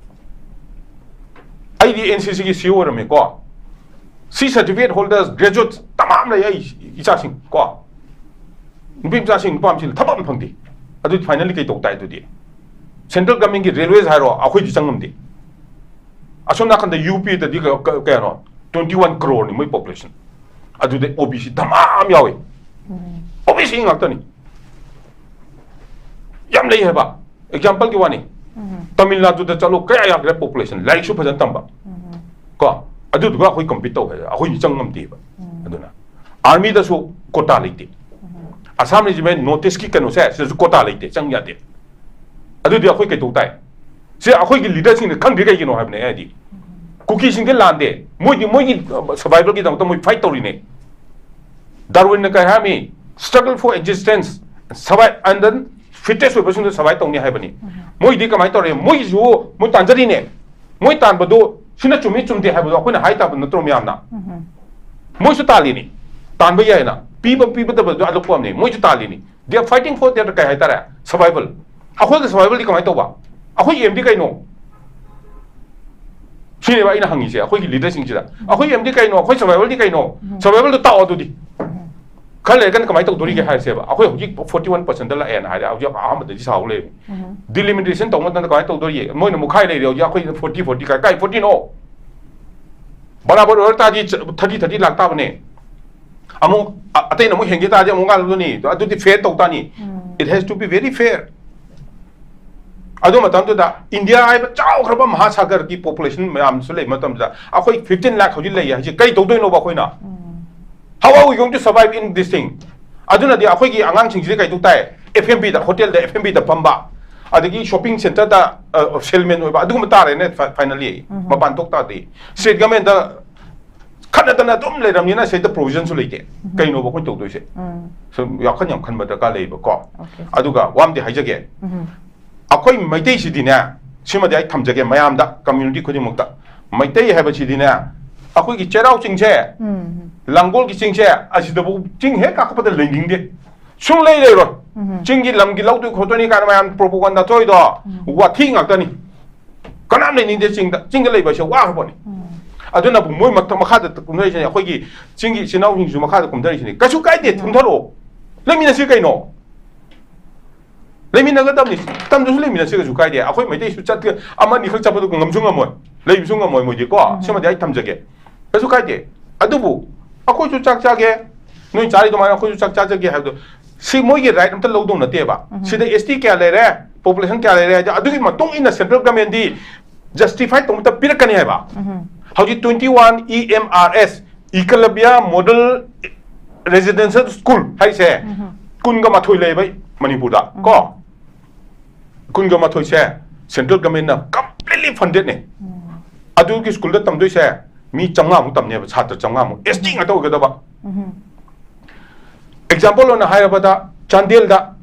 ꯑꯩꯗꯤ ꯑꯦꯟ ꯁꯤ ꯁꯤꯒꯤ ꯁꯤ ꯑꯣꯏꯔꯝꯃꯦꯀꯣ꯫ ꯁꯤ ꯁꯥꯔꯇꯤꯐꯤꯀꯦꯠ ꯍꯣꯜꯗꯔꯁ, ꯒ꯭ꯔꯦꯖꯨꯋꯦꯠ ꯇꯃꯥꯝ ꯂꯩ ꯑꯩ ꯏꯆꯥꯁꯤꯡ ꯀꯣ꯫ ꯅꯨꯄꯤ ꯃꯆꯥꯁꯤꯡ, ꯅꯨꯄꯥ ꯃꯆꯥꯁꯤꯡ ꯊꯕꯛ ꯑꯃ ꯐꯪꯗꯦ꯫ ꯑꯗꯨꯗꯤ ꯐꯥꯏꯅꯦꯜꯂꯤ ꯀꯩ ꯇꯧ ꯇꯥꯏ ꯑꯗꯨꯗꯤ? ꯁꯦꯟꯇ꯭ꯔꯦꯜ ꯒꯚꯔꯟꯃꯦꯟꯠꯀꯤ ꯔꯦꯜꯋꯦꯁ ꯍꯥꯏꯔꯣ, ꯑꯩꯈꯣꯏꯗꯤ ꯆꯪꯉꯝꯗꯦ꯫ ꯑꯁꯣꯝ ꯅꯥꯀꯟꯗ ꯌꯨ ꯄꯤꯗꯗꯤ ꯀ-, ꯀ-, ꯀꯌꯥꯅꯣ? ꯇ꯭ꯋꯦꯟꯇꯤ ꯋꯥꯟ ꯀ꯭ꯔꯣꯔꯅꯤ ꯃꯣꯏ ꯄꯣꯄꯨꯂꯦꯁꯟ꯫ ꯑꯗꯨꯗ ꯑꯣ ꯕꯤ ꯁꯤ ꯙꯃꯥ ꯑꯃ ꯌꯥꯎꯏ꯫ ꯑꯣ ꯕꯤ ꯁꯤ ꯉꯥꯛꯇꯅꯤ꯫ ꯌꯥꯝ ꯂꯩ ꯍꯥꯏꯕ꯫ ꯑꯦꯛꯖꯥꯝꯄꯜꯒꯤ ꯋꯥꯅꯤ꯫ ꯇꯥꯃꯤꯜ ꯅꯥꯗꯨꯗ ꯆꯠꯂꯣ, ꯀꯌꯥ ꯌꯥꯝꯒꯦ ꯄꯣꯄꯨꯂꯦꯁꯟ, ꯂꯥꯏꯔꯤꯛꯁꯨ ꯐꯖꯅ ꯇꯝꯕ꯫ ꯀꯣ, ꯑꯗꯨꯗꯨꯒ ꯑꯩꯈꯣꯏ ꯀꯝꯄꯤꯠ ꯇꯧ ꯍꯥꯏ ꯑꯩꯈꯣꯏꯗꯤ ꯆꯪ ꯉꯝꯗꯦꯕ꯫ ꯑꯗꯨꯅ ꯑꯥꯔꯃꯤꯗꯁꯨ ꯀꯣꯇꯥ ꯂꯩꯇꯦ꯫ ꯑꯁꯥꯝ ꯔꯦꯖꯤꯃꯦꯟ ꯅꯣꯔꯠ ꯏꯁꯀꯤ ꯀꯩꯅꯣꯁꯦ ꯁꯤꯗꯁꯨ ꯀꯣꯇꯥ ꯂꯩꯇꯦ, ꯆꯪ ꯌꯥꯗꯦ꯫ ꯑꯗꯨꯗꯤ ꯑꯩꯈꯣꯏ ꯀꯩꯗꯧ ꯇꯥꯏ? ꯁꯤ ꯑꯩꯈꯣꯏꯒꯤ ꯂꯤꯗꯔꯁꯤꯡꯅ ꯈꯪꯗ꯭ꯔꯤ ꯀꯩꯒꯤꯅꯣ ꯍꯥꯏꯕꯅꯦ꯫ ꯍꯥꯏꯗꯤ ꯀꯨꯀꯤꯁꯤꯡꯗꯤ ꯂꯥꯟꯗꯦ, ꯃꯣꯏꯗꯤ ꯃꯣꯏꯒꯤ ꯁꯔꯚꯥꯏꯕꯜꯒꯤꯗꯃꯛꯇ ꯃꯣꯏ ꯐꯥꯏꯠ ꯇꯧꯔꯤꯅꯦ꯫ ꯗꯥꯔꯋꯤꯟꯅ ꯀꯩ ꯍꯥꯏꯔꯝꯃꯤ? Struggle for existence, survive and then fittest ꯑꯣꯏꯕꯁꯤꯡꯗꯣ ꯁꯔꯚꯥꯏꯕ ꯇꯧꯅꯤ ꯍꯥꯏꯕꯅꯤ꯫ ꯃꯣꯏꯗꯤ ꯀꯃꯥꯏꯅ ꯇꯧꯔꯦ? ꯃꯣꯏꯒꯤꯁꯨ ꯃꯣꯏ ꯇꯥꯟꯖꯔꯤꯅꯦ꯫ ꯃꯣꯏ ꯇꯥꯟꯕꯗꯣ ꯁꯤꯅ ꯆꯨꯝꯃꯤ ꯆꯨꯝꯗꯦ ꯍꯥꯏꯕꯗꯣ ꯑꯩꯈꯣꯏꯅ ꯍꯥꯏ ꯇꯥꯕ ꯅꯠꯇ꯭ꯔꯣ ꯃꯌꯥꯝꯅ? ꯃꯣꯏꯁꯨ ꯇꯥꯜꯂꯤꯅꯤ, ꯇꯥꯟꯕ ꯌꯥꯏꯅ꯫ ꯄꯤꯕ ꯄꯤꯕꯗꯕꯗꯣ ꯑꯗꯨ ꯄꯣꯠꯅꯤ, ꯃꯣꯏꯁꯨ ꯇꯥꯜꯂꯤꯅꯤ꯫ They are fighting for their, ꯀꯩ ꯍꯥꯏꯇꯥꯔꯦ, survival꯫ ꯑꯩꯈꯣꯏꯒꯤ ꯁꯔꯚꯥꯏꯕꯜꯗꯤ ꯀꯃꯥꯏꯅ ꯇꯧꯕ? ꯑꯩꯈꯣꯏ ꯑꯦꯝꯗꯤ ꯀꯩꯅꯣ? ꯁꯤꯅꯦꯕ ꯑꯩꯅ ꯍꯪꯉꯤꯁꯦ ꯑꯩꯈꯣꯏꯒꯤ ꯂꯤꯗꯔꯁꯤꯡꯁꯤꯗ꯫ ꯑꯩꯈꯣꯏ ꯑꯦꯝꯗꯤ ꯀꯩꯅꯣ? ꯑꯩꯈꯣꯏ ꯁꯔꯚꯥꯏꯕꯜꯗꯤ ꯀꯩꯅꯣ? ꯁꯔꯚꯥꯏꯕꯜꯗꯣ ꯇꯥꯛꯑꯣ ꯑꯗꯨꯗꯤ꯫ ꯈꯔ ꯂꯩꯔꯒꯅ ꯀꯃꯥꯏꯅ ꯇꯧꯗꯣꯔꯤꯒꯦ ꯍꯥꯏꯔꯁꯦꯕ, ꯑꯩꯈꯣꯏ ꯍꯧꯖꯤꯛ ꯐꯣꯔꯇꯤ ꯋꯥꯟ ꯄꯥꯔꯁꯦꯟꯗ ꯂꯥꯛꯑꯦꯅ ꯍꯥꯏꯔꯦ, ꯍꯧꯖꯤꯛ ꯑꯍꯥꯟꯕꯗꯗꯤ ꯁꯥꯎ ꯂꯩꯔꯦ꯫ ꯗꯤꯂꯤꯃꯤꯇꯦꯁꯟ ꯇꯧꯕ ꯃꯇꯝꯗ ꯀꯃꯥꯏꯅ ꯇꯧꯗꯣꯔꯤꯒꯦ? ꯃꯣꯏꯅ ꯃꯨꯛꯈꯥꯏ ꯂꯩꯔꯦ ꯍꯧꯖꯤꯛ, ꯑꯩꯈꯣꯏꯅ ꯐꯣꯔꯇꯤ, ꯐꯣꯔꯇꯤ ꯀꯥꯏ, ꯀꯥꯏ ꯐꯣꯔꯇꯤꯅꯣ? ꯕꯔꯥꯕꯔ ꯑꯣꯏꯔ ꯇꯥꯔꯗꯤ ꯊꯥꯔꯇꯤ ꯊꯥꯔꯇꯤ ꯂꯥꯛ ꯇꯥꯕꯅꯦ꯫ ꯑꯃꯨꯛ ꯑ- ꯑꯇꯩꯅ ꯑꯃꯨꯛ ꯍꯦꯟꯒꯦ ꯇꯥꯔꯗꯤ ꯑꯃꯨꯛ ꯉꯥꯜꯂꯗꯣꯏꯅꯤ꯫ ꯑꯗꯨꯗꯤ ꯐꯦꯌꯔ ꯇꯧ ꯇꯥꯅꯤ꯫ It has to be very fair꯫ ꯑꯗꯨ ꯃꯇꯝꯗꯨꯗ ꯏꯟꯗꯤꯌꯥ ꯍꯥꯏꯕ ꯆꯥꯎꯈ꯭ꯔꯕ ꯃꯍꯥꯁꯥꯒꯔꯒꯤ ꯄꯣꯄꯨꯂꯦꯁꯟ ꯃꯌꯥꯝꯁꯨ ꯂꯩꯕ ꯃꯇꯝꯗ ꯑꯩꯈꯣꯏ ꯐꯤꯐꯇꯤꯟ ꯂꯥꯛ ꯍꯧꯖꯤꯛ ꯂꯩꯌꯦ ꯍꯥꯏꯁꯦ ꯀꯩ ꯇꯧꯗꯣꯏꯅꯣꯕ ꯑꯩꯈꯣꯏꯅ? How are we going to survive in this thing? ꯑꯗꯨꯅꯗꯤ ꯑꯩꯈꯣꯏꯒꯤ ꯑꯉꯥꯡꯁꯤꯡꯁꯤꯗꯤ ꯀꯩꯗꯧ ꯇꯥꯏ? F and Bꯗ, ꯍꯣꯇꯦꯜꯗ, F and Bꯗ ꯐꯝꯕ, ꯑꯗꯒꯤ ꯁꯣꯄꯤꯡ ꯁꯦꯟꯇꯔꯗ ꯁꯦꯜꯃꯦꯟ ꯑꯣꯏꯕ, ꯑꯗꯨꯒꯨꯝꯕ ꯇꯥꯔꯦꯅꯦ꯫ ꯐꯥꯏꯅꯦꯜꯂꯤ ꯃꯄꯥꯟ ꯊꯣꯛ ꯇꯥꯔꯗꯤ ꯁ꯭ꯇꯦꯠ ꯒꯃꯦꯟꯗ ꯈꯠꯅꯗꯅ ꯑꯗꯨꯝ ꯂꯩꯔꯝꯅꯤꯅ ꯁꯤꯗ ꯄ꯭ꯔꯣꯕꯤꯖꯟꯁꯨ ꯂꯩꯇꯦ꯫ ꯀꯩꯅꯣꯕ ꯑꯩꯈꯣꯏꯅ ꯇꯧꯗꯣꯏꯁꯦ? ꯁꯨꯝ ꯋꯥꯈꯜ ꯌꯥꯝ ꯈꯟꯕ ꯗꯔꯀꯥꯔ ꯂꯩꯌꯦꯕꯀꯣ꯫ ꯑꯗꯨꯒ ꯋꯥ ꯑꯝꯗꯤ ꯍꯥꯏꯖꯒꯦ, ꯑꯩꯈꯣꯏ ꯃꯩꯇꯩꯁꯤꯗꯤꯅꯦ, ꯁꯤꯃꯗꯤ ꯑꯩ ꯊꯝꯖꯒꯦ ꯃꯌꯥꯝꯗ, ꯀꯝꯃ꯭ꯌꯨꯅꯤꯇꯤ ꯈꯨꯗꯤꯡꯃꯛꯇ, ꯃꯩꯇꯩ ꯍꯥꯏꯕꯁꯤꯗꯤꯅꯦ, ꯑꯩꯈꯣꯏꯒꯤ ꯆꯩꯔꯥꯎ ꯆꯤꯡꯁꯦ, ꯂꯥꯡꯒꯣꯜꯒꯤ ꯆꯤꯡꯁꯦ, ꯑꯁꯤꯗꯕꯨ ꯆꯤꯡ ꯍꯦꯛ ꯀꯥꯈꯠꯄꯗ ꯂꯩꯅꯤꯡꯗꯦ, ꯁꯨꯡꯂꯩ ꯂꯩꯔꯣꯏ꯫ ꯆꯤꯡꯒꯤ ꯂꯝꯒꯤ ꯂꯧꯗꯣꯏ ꯈꯣꯠꯇꯣꯏꯅꯤ ꯀꯥꯏꯅ ꯃꯌꯥꯝ ꯄ꯭ꯔꯣꯄꯣꯒꯟꯗ ꯊꯣꯛꯏꯗꯣ ꯋꯥꯊꯤ ꯉꯥꯛꯇꯅꯤ꯫ ꯀꯅꯥꯝ ꯂꯩꯅꯤꯡꯗꯦ ꯆꯤꯡꯗ꯫ ꯆꯤꯡꯗ ꯂꯩꯕ ꯍꯥꯏꯁꯦ ꯋꯥꯈ꯭ꯔ ꯄꯣꯠꯅꯤ꯫ ꯑꯗꯨꯅꯕꯨ ꯃꯣꯏ ꯃꯊꯛ ꯃꯈꯥꯗ ꯀꯨꯝꯊꯔꯤꯁꯤꯅꯦ, ꯑꯩꯈꯣꯏꯒꯤ ꯆꯤꯡꯒꯤ ꯏꯆꯤꯟ ꯏꯅꯥꯎꯁꯤꯡꯁꯨ ꯃꯈꯥꯗ ꯀꯨꯝꯊꯔꯤꯁꯤꯅꯦ꯫ ꯀꯩꯁꯨ ꯀꯥꯏꯗꯦ, ꯀꯨꯝꯊꯔꯛꯑꯣ, ꯂꯩꯃꯤꯟꯅꯁꯤ ꯀꯩꯅꯣ꯫ ꯂꯩꯃꯤꯟꯅꯒꯗꯕꯅꯤ꯫ ꯇꯝꯗꯁꯨ ꯂꯩꯃꯤꯟꯅꯁꯤ, ꯀꯩꯁꯨ ꯀꯥꯏꯗꯦ꯫ ꯑꯩꯈꯣꯏ ꯃꯩꯇꯩꯁꯨ ꯆꯠ ꯑꯃꯅꯤ ꯈꯛ ꯆꯠꯄꯗꯨ ꯉꯝꯁꯨ ꯉꯝꯃꯣꯏ, ꯂꯩꯕꯁꯨ ꯉꯝꯃꯣꯏ ꯃꯣꯏꯗꯤ ꯀꯣ꯫ ꯁꯤꯃꯗꯤ ꯑꯩ ꯊꯝꯖꯒꯦ, ꯀꯩꯁꯨ ꯀꯥꯏꯗꯦ꯫ ꯑꯗꯨꯕꯨ ꯑꯩꯈꯣꯏꯁꯨ ꯆꯥꯛ ꯆꯥꯒꯦ, ꯅꯣꯏ ꯆꯥꯔꯤ ꯑꯗꯨꯃꯥꯏꯅ ꯑꯩꯈꯣꯏꯁꯨ ꯆꯥꯛ ꯆꯥꯖꯒꯦ ꯍꯥꯏꯕꯗꯣ, ꯁꯤ ꯃꯣꯏꯒꯤ ꯔꯥꯏꯠ ꯑꯝꯇ ꯂꯧꯗꯧ ꯅꯠꯇꯦꯕ꯫ ꯁꯤꯗ ꯑꯦꯁ ꯇꯤ ꯀꯌꯥ ꯂꯩꯔꯦ, ꯄꯣꯄꯨꯂꯦꯁꯟ ꯀꯌꯥ ꯂꯩꯔꯦ ꯍꯥꯏꯗꯤ ꯑꯗꯨꯒꯤ ꯃꯇꯨꯡ ꯏꯟꯅ ꯁꯦꯟꯇ꯭ꯔꯦꯜ ꯒꯃꯦꯟꯗꯤ ꯖꯁꯇꯤꯐꯥꯏ ꯇꯧꯕ ꯃꯇꯝ ꯄꯤꯔꯛꯀꯅꯤ ꯍꯥꯏꯕ꯫ ꯍꯧꯖꯤꯛ twenty one E M R S, Eklavya Model Residential School ꯍꯥꯏꯁꯦ, ꯀꯨꯟꯒ ꯃꯥꯊꯣꯏ ꯂꯩꯌꯦꯕ ꯃꯅꯤꯄꯨꯔꯗ, ꯀꯣ? ꯀꯨꯟꯒ ꯃꯥꯊꯣꯏꯁꯦ central governmentꯅ completely fundedꯅꯦ꯫ ꯑꯗꯨꯒꯤ ꯁ꯭ꯀꯨꯜꯗ ꯇꯝꯗꯣꯏꯁꯦ ꯃꯤ ꯆꯥꯝꯃꯉꯥꯃꯨꯛ ꯇꯝꯅꯦꯕ, ꯁꯥꯇ꯭ꯔ ꯆꯥꯝꯃꯉꯥꯃꯨꯛ, S T ꯉꯥꯛꯇ ꯑꯣꯏꯒꯗꯕ꯫ Example ꯑꯣꯏꯅ ꯍꯥꯏꯔꯕꯗ, ꯆꯥꯟꯗꯦꯜꯗ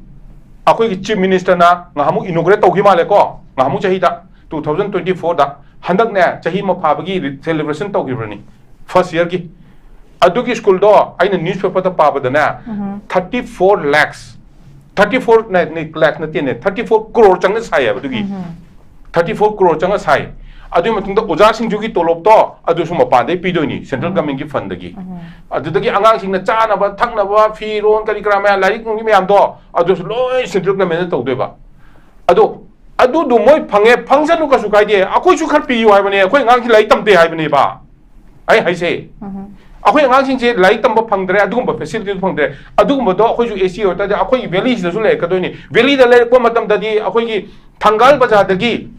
ꯑꯩꯈꯣꯏꯒꯤ Chief Ministerꯅ ꯉꯥꯍꯥꯃꯨꯛ inaugurate ꯇꯧꯈꯤ ꯃꯥꯜꯂꯦꯀꯣ, ꯉꯥꯍꯥꯃꯨꯛ ꯆꯍꯤꯗ, two thousand twenty fourꯗ꯫ ꯍꯟꯗꯛꯅꯦ, ꯆꯍꯤ ꯑꯃ ꯐꯥꯕꯒꯤ re-, celebration ꯇꯧꯈꯤꯕꯅꯤ, first yearꯒꯤ꯫ ꯑꯗꯨꯒꯤ ꯁ꯭ꯀꯨꯜꯗꯣ ꯑꯩꯅ newspaperꯗ ꯄꯥꯕꯗꯅꯦ, thirty four lakhs, thirty four lakh ꯅꯠꯇꯦꯅꯦ, thirty four ꯀ꯭ꯔꯣꯔ ꯆꯪꯅ ꯁꯥꯏꯌꯦꯕ ꯑꯗꯨꯒꯤ꯫ Thirty four ꯀ꯭ꯔꯣꯔ ꯆꯪꯅ ꯁꯥꯏ꯫ ꯑꯗꯨꯒꯤ ꯃꯇꯨꯡꯗ ꯑꯣꯖꯥꯁꯤꯡꯁꯨꯒꯤ ꯇꯣꯂꯣꯞꯇꯣ ꯑꯗꯨꯁꯨ ꯃꯄꯥꯟꯗꯩ ꯄꯤꯗꯣꯏꯅꯤ, central governmentꯀꯤ fundꯗꯒꯤ꯫ ꯑꯗꯨꯗꯒꯤ ꯑꯉꯥꯡꯁꯤꯡꯅ ꯆꯥꯅꯕ ꯊꯛꯅꯕ, ꯐꯤꯔꯣꯟ, ꯀꯔꯤ ꯀꯔꯥ ꯃꯌꯥꯝ, ꯂꯥꯏꯔꯤꯛ ꯅꯨꯡꯒꯤ ꯃꯌꯥꯝꯗꯣ, ꯑꯗꯨꯁꯨ ꯂꯣꯏ central governmentꯅ ꯇꯧꯗꯣꯏꯕ꯫ ꯑꯗꯣ ꯑꯗꯨꯗꯨ ꯃꯣꯏ ꯐꯪꯉꯦ, ꯐꯪꯖꯅꯨ, ꯀꯩꯁꯨ ꯀꯥꯏꯗꯦ, ꯑꯩꯈꯣꯏꯁꯨ ꯈꯔ ꯄꯤꯌꯨ ꯍꯥꯏꯕꯅꯦ, ꯑꯩꯈꯣꯏ ꯑꯉꯥꯡꯁꯤ ꯂꯥꯏꯔꯤꯛ ꯇꯝꯗꯦ ꯍꯥꯏꯕꯅꯦꯕ ꯑꯩ ꯍꯥꯏꯁꯦ꯫ ꯑꯩꯈꯣꯏ ꯑꯉꯥꯡꯁꯤꯡꯁꯦ ꯂꯥꯏꯔꯤꯛ ꯇꯝꯕ ꯐꯪꯗ꯭ꯔꯦ, ꯑꯗꯨꯒꯨꯝꯕ facilityꯗꯨ ꯐꯪꯗ꯭ꯔꯦ꯫ ꯑꯗꯨꯒꯨꯝꯕꯗꯣ ꯑꯩꯈꯣꯏꯁꯨ S T ꯑꯣꯏꯇꯥꯔꯗꯤ ꯑꯩꯈꯣꯏꯒꯤ valleyꯁꯤꯗꯁꯨ ꯂꯩꯔꯛꯀꯗꯣꯏꯅꯤ꯫ Valleyꯗ ꯂꯩꯔꯛꯄ ꯃꯇꯝꯗꯗꯤ ꯑꯩꯈꯣꯏꯒꯤ ꯊꯪꯒꯥꯜ ꯕꯖꯥꯔꯗꯒꯤ,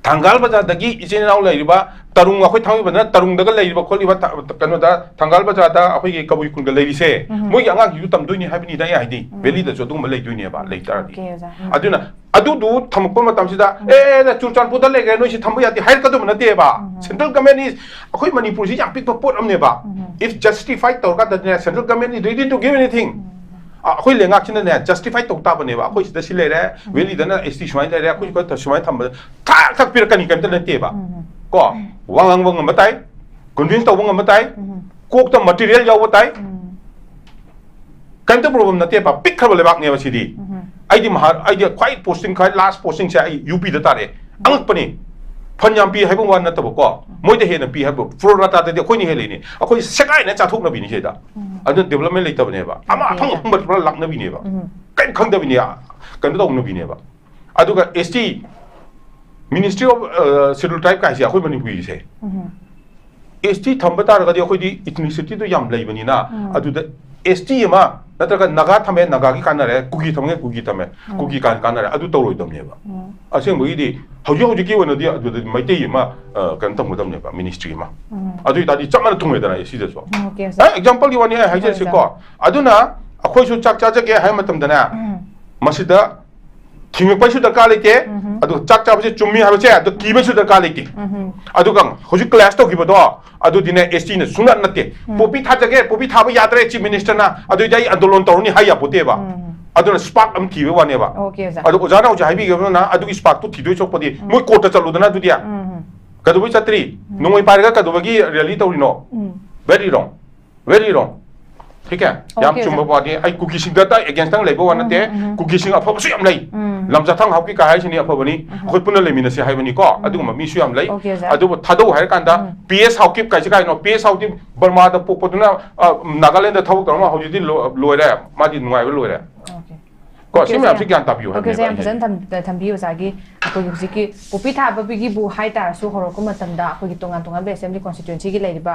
ꯊꯪꯒꯥꯜ ꯕꯖꯥꯔꯗꯒꯤ ꯏꯆꯤꯟ ꯏꯅꯥꯎ ꯂꯩꯔꯤꯕ ꯇꯔꯨꯡ, ꯑꯩꯈꯣꯏ ꯊꯥꯡꯃꯩꯕꯟꯗꯅ ꯇꯔꯨꯡꯗꯒ ꯂꯩꯔꯤꯕ ꯈꯣꯠꯂꯤꯕ ꯊ-, ꯀꯩꯅꯣꯗ, ꯊꯪꯒꯥꯜ ꯕꯖꯥꯔꯗ ꯑꯩꯈꯣꯏꯒꯤ ꯀꯕꯨꯏ ꯈꯨꯜꯒ ꯂꯩꯔꯤꯁꯦ, ꯃꯣꯏꯒꯤ ꯑꯉꯥꯡꯁꯤꯡꯁꯨ ꯇꯝꯗꯣꯏꯅꯤ ꯍꯥꯏꯕꯅꯤꯗ ꯑꯩ ꯍꯥꯏꯗꯤ꯫ Valleyꯗꯁꯨ ꯑꯗꯨꯒꯨꯝꯕ ꯂꯩꯗꯣꯏꯅꯦꯕ, ꯂꯩꯇꯥꯔꯗꯤ꯫ Okay, ꯑꯣꯖꯥ꯫ ꯑꯗꯨꯅ ꯑꯗꯨꯗꯨ ꯊꯝꯃꯛꯄ ꯃꯇꯝꯁꯤꯗ, "ꯑꯦ, ꯅ ꯆꯨꯔꯆꯥꯟꯄꯨꯔꯗ ꯂꯩꯈ꯭ꯔꯦ, ꯅꯣꯏꯁꯤ ꯊꯝꯕ ꯌꯥꯗꯦ" ꯍꯥꯏꯔꯛꯀꯗꯕ ꯅꯠꯇꯦꯕ꯫ Central government is, ꯑꯩꯈꯣꯏ ꯃꯅꯤꯄꯨꯔꯁꯤ ꯌꯥꯝ ꯄꯤꯛꯄ ꯄꯣꯠ ꯑꯃꯅꯦꯕ꯫ If justified ꯇꯧꯔꯀꯥꯟꯗꯅꯦ, central government is ready to give anything꯫ ꯑ, ꯑꯩꯈꯣꯏ ꯂꯩꯉꯥꯛꯁꯤꯅꯅꯦ justify ꯇꯧ ꯇꯥꯕꯅꯦꯕ, "ꯑꯩꯈꯣꯏ ꯁꯤꯗ ꯁꯤ ꯂꯩꯔꯦ, Valleyꯗꯅ S T ꯁꯨꯃꯥꯏꯅ ꯂꯩꯔꯦ, ꯑꯩꯈꯣꯏ ꯁꯨꯃꯥꯏꯅ ꯁꯨꯃꯥꯏꯅ ꯊꯝꯕꯗ" ꯊꯥꯛ ꯊꯥꯛ ꯄꯤꯔꯛꯀꯅꯤ, ꯀꯩꯝꯇ ꯅꯠꯇꯦꯕ꯫ ꯀꯣ? ꯋꯥ ꯉꯥꯡꯕ ꯉꯝꯕ ꯇꯥꯏ, convince ꯇꯧꯕ ꯉꯝꯕ ꯇꯥꯏ, ꯀꯣꯛꯇ material ꯌꯥꯎꯕ ꯇꯥꯏ꯫ ꯀꯩꯝꯇ problem ꯅꯠꯇꯦꯕ, ꯄꯤꯛꯈ꯭ꯔꯕ ꯂꯩꯕꯥꯛꯅꯦꯕ ꯁꯤꯗꯤ꯫ ꯑꯩꯗꯤ ꯃꯍꯥ-, ꯑꯩꯗꯤ ꯈ꯭ꯋꯥꯏ posting, ꯈ꯭ꯋꯥꯏ last postingꯁꯦ ꯑꯩ UPꯗ ꯇꯥꯔꯦ꯫ ꯑꯉꯛꯄꯅꯤ꯫ Fund ꯌꯥꯝ ꯄꯤ ꯍꯥꯏꯕ ꯋꯥ ꯅꯠꯇꯕꯀꯣ, ꯃꯣꯏꯗ ꯍꯦꯟꯅ ꯄꯤ ꯍꯥꯏꯕ, pro rataꯗꯗꯤ ꯑꯩꯈꯣꯏꯅ ꯍꯦꯜꯂꯤꯅꯦ꯫ ꯑꯩꯈꯣꯏ ꯁꯦꯒꯥꯏꯅ ꯆꯥꯊꯣꯛꯅꯕꯤꯅꯤ ꯁꯤꯗ꯫ ꯑꯗꯨꯅ development ꯂꯩꯇꯕꯅꯦꯕ꯫ ꯑꯃ ꯑꯐꯪ ꯑꯐꯪꯕ ꯄꯨꯔꯥ ꯂꯥꯛꯅꯕꯤꯅꯦꯕ꯫ ꯀꯩꯝ ꯈꯪꯗꯕꯤꯅꯦ, ꯀꯩꯅꯣ ꯇꯧꯅꯕꯤꯅꯦꯕ꯫ ꯑꯗꯨꯒ S T, Ministry of, ꯑ, Scheduled Tribe ꯀꯥꯏꯁꯦ ꯑꯩꯈꯣꯏ ꯃꯅꯤꯄꯨꯔꯒꯤꯁꯦ꯫ S T ꯊꯝꯕ ꯇꯥꯔꯒꯗꯤ ꯑꯩꯈꯣꯏꯗꯤ ethnicity ꯗꯣ ꯌꯥꯝ ꯂꯩꯕꯅꯤꯅ, ꯑꯗꯨꯗ S T ꯑꯃ ꯅꯠꯇ꯭ꯔꯒ ꯅꯥꯒꯥ ꯊꯝꯃꯦ, ꯅꯥꯒꯥꯒꯤ ꯀꯥꯟꯅꯔꯦ, ꯀꯨꯀꯤ ꯊꯝꯃꯦ, ꯀꯨꯀꯤ ꯊꯝꯃꯦ, ꯎꯝ꯫ ꯀꯨꯀꯤ ꯀꯥꯟ ꯀꯥꯟꯅꯔꯦ, ꯑꯗꯨ ꯇꯧꯔꯣꯏꯗꯕꯅꯦꯕ꯫ ꯎꯝ꯫ ꯑꯁꯦꯡꯕꯒꯤꯗꯤ ꯍꯧꯖꯤꯛ ꯍꯧꯖꯤꯛꯀꯤ ꯑꯣꯏꯅꯗꯤ ꯑꯗꯨꯗꯗꯤ ꯃꯩꯇꯩ ꯑꯃ, ꯑ, ꯀꯩꯅꯣ ꯊꯝꯒꯗꯕꯅꯦꯕ, ꯃꯤꯅꯤꯁꯇ꯭ꯔꯤ ꯑꯃ꯫ ꯎꯝ꯫ ꯑꯗꯨ ꯑꯣꯏꯇꯥꯔꯗꯤ ꯆꯞ ꯃꯥꯟꯅ ꯊꯨꯡꯉꯦꯗꯅ ꯁꯤꯗꯁꯨ꯫ ꯎꯝ, ꯑꯣꯀꯦ, ꯁꯥꯔ꯫ ꯑꯦ, ꯑꯦꯛꯖꯥꯝꯄꯜꯒꯤ ꯋꯥꯅꯤ ꯑꯩ ꯍꯥꯏꯖꯔꯤꯁꯦꯀꯣ꯫ ꯍꯣꯏ, ꯁꯥꯔ꯫ ꯑꯗꯨꯅ ꯑꯩꯈꯣꯏꯁꯨ ꯆꯥꯛ ꯆꯥꯖꯒꯦ ꯍꯥꯏꯕ ꯃꯇꯝꯗꯅꯦ, ꯎꯝ꯫ ꯃꯁꯤꯗ ꯊꯤꯡꯉꯛꯄꯩꯁꯨ ꯗꯔꯀꯥꯔ ꯂꯩꯇꯦ, ꯎꯝ꯫ ꯑꯗꯨꯒ ꯆꯥꯛ ꯆꯥꯕꯁꯦ ꯆꯨꯝꯃꯤ ꯍꯥꯏꯕꯁꯦ ꯑꯗꯨ ꯀꯤꯕꯩꯁꯨ ꯗꯔꯀꯥꯔ ꯂꯩꯇꯦ꯫ ꯎꯝ꯫ ꯑꯗꯨꯒ ꯍꯧꯖꯤꯛ ꯀ꯭ꯂꯥꯁ ꯇꯧꯈꯤꯕꯗꯣ, ꯑꯗꯨꯗꯤꯅꯦ, ꯑꯦꯁ ꯇꯤꯅ ꯁꯨꯡꯅꯠ ꯅꯠꯇꯦ꯫ ꯎꯝ꯫ ꯄꯣꯄꯤ ꯊꯥꯖꯒꯦ, ꯄꯣꯄꯤ ꯊꯥꯕ ꯌꯥꯗ꯭ꯔꯦ, ꯆꯤꯐ ꯃꯤꯅꯤꯁꯇꯔꯅ, ꯑꯗꯨꯏꯗꯤ ꯑꯩ ꯑꯟꯗꯣꯂꯟ ꯇꯧꯔꯅꯤ ꯍꯥꯏ ꯌꯥꯄꯣꯠꯇꯦꯕ꯫ ꯎꯝ꯫ ꯑꯗꯨꯅ ꯁ꯭ꯄꯥꯔꯛ ꯑꯃ ꯊꯤꯕꯩ ꯋꯥꯅꯦꯕ꯫ ꯑꯣꯀꯦ, ꯑꯣꯖꯥ꯫ ꯑꯗꯣ ꯑꯣꯖꯥꯅ ꯍꯧꯖꯤꯛ ꯍꯥꯏꯕꯤꯈꯤꯕꯗꯨꯅ ꯑꯗꯨꯒꯤ ꯁ꯭ꯄꯥꯔꯛꯇꯨ ꯊꯤꯗꯣꯏ ꯁꯣꯛꯄꯗꯤ ꯎꯝ꯫ ꯃꯣꯏ ꯀꯣꯔꯠꯇ ꯆꯠꯂꯨꯗꯅ ꯑꯗꯨꯗꯤ꯫ ꯎꯝ꯫ ꯀꯩꯗꯧꯕꯩ ꯆꯠꯇ꯭ꯔꯤ? ꯎꯝ꯫ ꯅꯣꯡꯃꯩ ꯄꯥꯏꯔꯒ ꯀꯩꯗꯧꯕꯒꯤ ꯔꯦꯂꯤ ꯇꯧꯔꯤꯅꯣ? ꯎꯝ꯫ Very wrong. Very wrong. ꯊꯤꯀꯦ? ꯌꯥꯝ ꯑꯣꯀꯦ, ꯆꯨꯝꯕ ꯑꯣꯖꯥ꯫ ꯋꯥꯅꯤ꯫ ꯑꯩ ꯀꯨꯀꯤꯁꯤꯡꯗ ꯇ against ꯇꯪ ꯂꯩꯕ ꯋꯥ ꯅꯠꯇꯦ꯫ ꯎꯝ, ꯎꯝ, ꯎꯝ꯫ ꯀꯨꯀꯤꯁꯤꯡ ꯑꯐꯕꯁꯨ ꯌꯥꯝ ꯂꯩ꯫ ꯎꯝ꯫ ꯂꯝꯖꯥꯊꯥꯡ ꯍꯥꯎꯀꯤꯞ ꯀꯥ ꯍꯥꯏꯁꯤꯅꯤ ꯑꯐꯕꯅꯤ꯫ ꯎꯝ꯫ ꯑꯩꯈꯣꯏ ꯄꯨꯟꯅ ꯂꯩꯃꯤꯟꯅꯁꯦ ꯍꯥꯏꯕꯅꯤꯀꯣ꯫ ꯎꯝ꯫ ꯑꯗꯨꯒꯨꯝꯕ ꯃꯤꯁꯨ ꯌꯥꯝ ꯂꯩ꯫ ꯑꯣꯀꯦ, ꯑꯣꯖꯥ꯫ ꯑꯗꯨꯕꯨ ꯊꯥꯗꯧ ꯍꯥꯏꯔꯀꯥꯟꯗ ꯎꯝ꯫ ꯄꯤ ꯑꯦꯁ ꯍꯥꯎꯀꯤꯞ ꯀꯥꯏꯁꯦ ꯀꯥꯏꯅꯣ? ꯄꯤ ꯑꯦꯁ ꯍꯥꯎꯀꯤꯞ ꯕꯔꯃꯥꯗ ꯄꯣꯛꯄꯗꯨꯅ, ꯑ, ꯅꯥꯒꯥꯂꯦꯟꯗ ꯊꯕꯛ ꯇꯧꯔꯝꯃ ꯍꯧꯖꯤꯛꯇꯤ ꯂꯣ-, ꯂꯣꯏꯔꯦ꯫ ꯃꯥꯗꯤ ꯅꯨꯡꯉꯥꯏꯕ ꯂꯣꯏꯔꯦ꯫ ꯑꯣꯀꯦ꯫ ꯀꯣ, ꯑꯣꯀꯦ, ꯁꯤ ꯑꯣꯖꯥ, ꯃꯌꯥꯝꯁꯤ ꯌꯥꯝ-, ꯒ꯭ꯌꯥꯟ ꯇꯥꯕꯤꯌꯨ ꯑꯣꯀꯦ, ꯑꯣꯖꯥ, ꯍꯥꯏꯕꯅꯦꯕ ꯌꯥꯝ ꯑꯩ ꯐꯖꯅ ꯍꯥꯏꯁꯦ꯫ ꯊꯝ-, ꯊꯝꯕꯤꯌꯨ ꯑꯣꯖꯥꯒꯤ꯫ ꯑꯩꯈꯣꯏꯒꯤ ꯍꯧꯖꯤꯛꯀꯤ ꯄꯣꯄꯤ ꯊꯥꯕꯒꯤꯕꯨ ꯍꯥꯏ ꯇꯥꯔꯁꯨ ꯍꯧꯔꯛꯄ ꯃꯇꯝꯗ ꯑꯩꯈꯣꯏꯒꯤ ꯇꯣꯉꯥꯟ ꯇꯣꯉꯥꯟꯕ ꯑꯦꯁꯦꯝꯕ꯭ꯂꯤ ꯀꯣꯟꯁꯇꯤꯇ꯭ꯋꯦꯟꯁꯤꯒꯤ ꯂꯩꯔꯤꯕ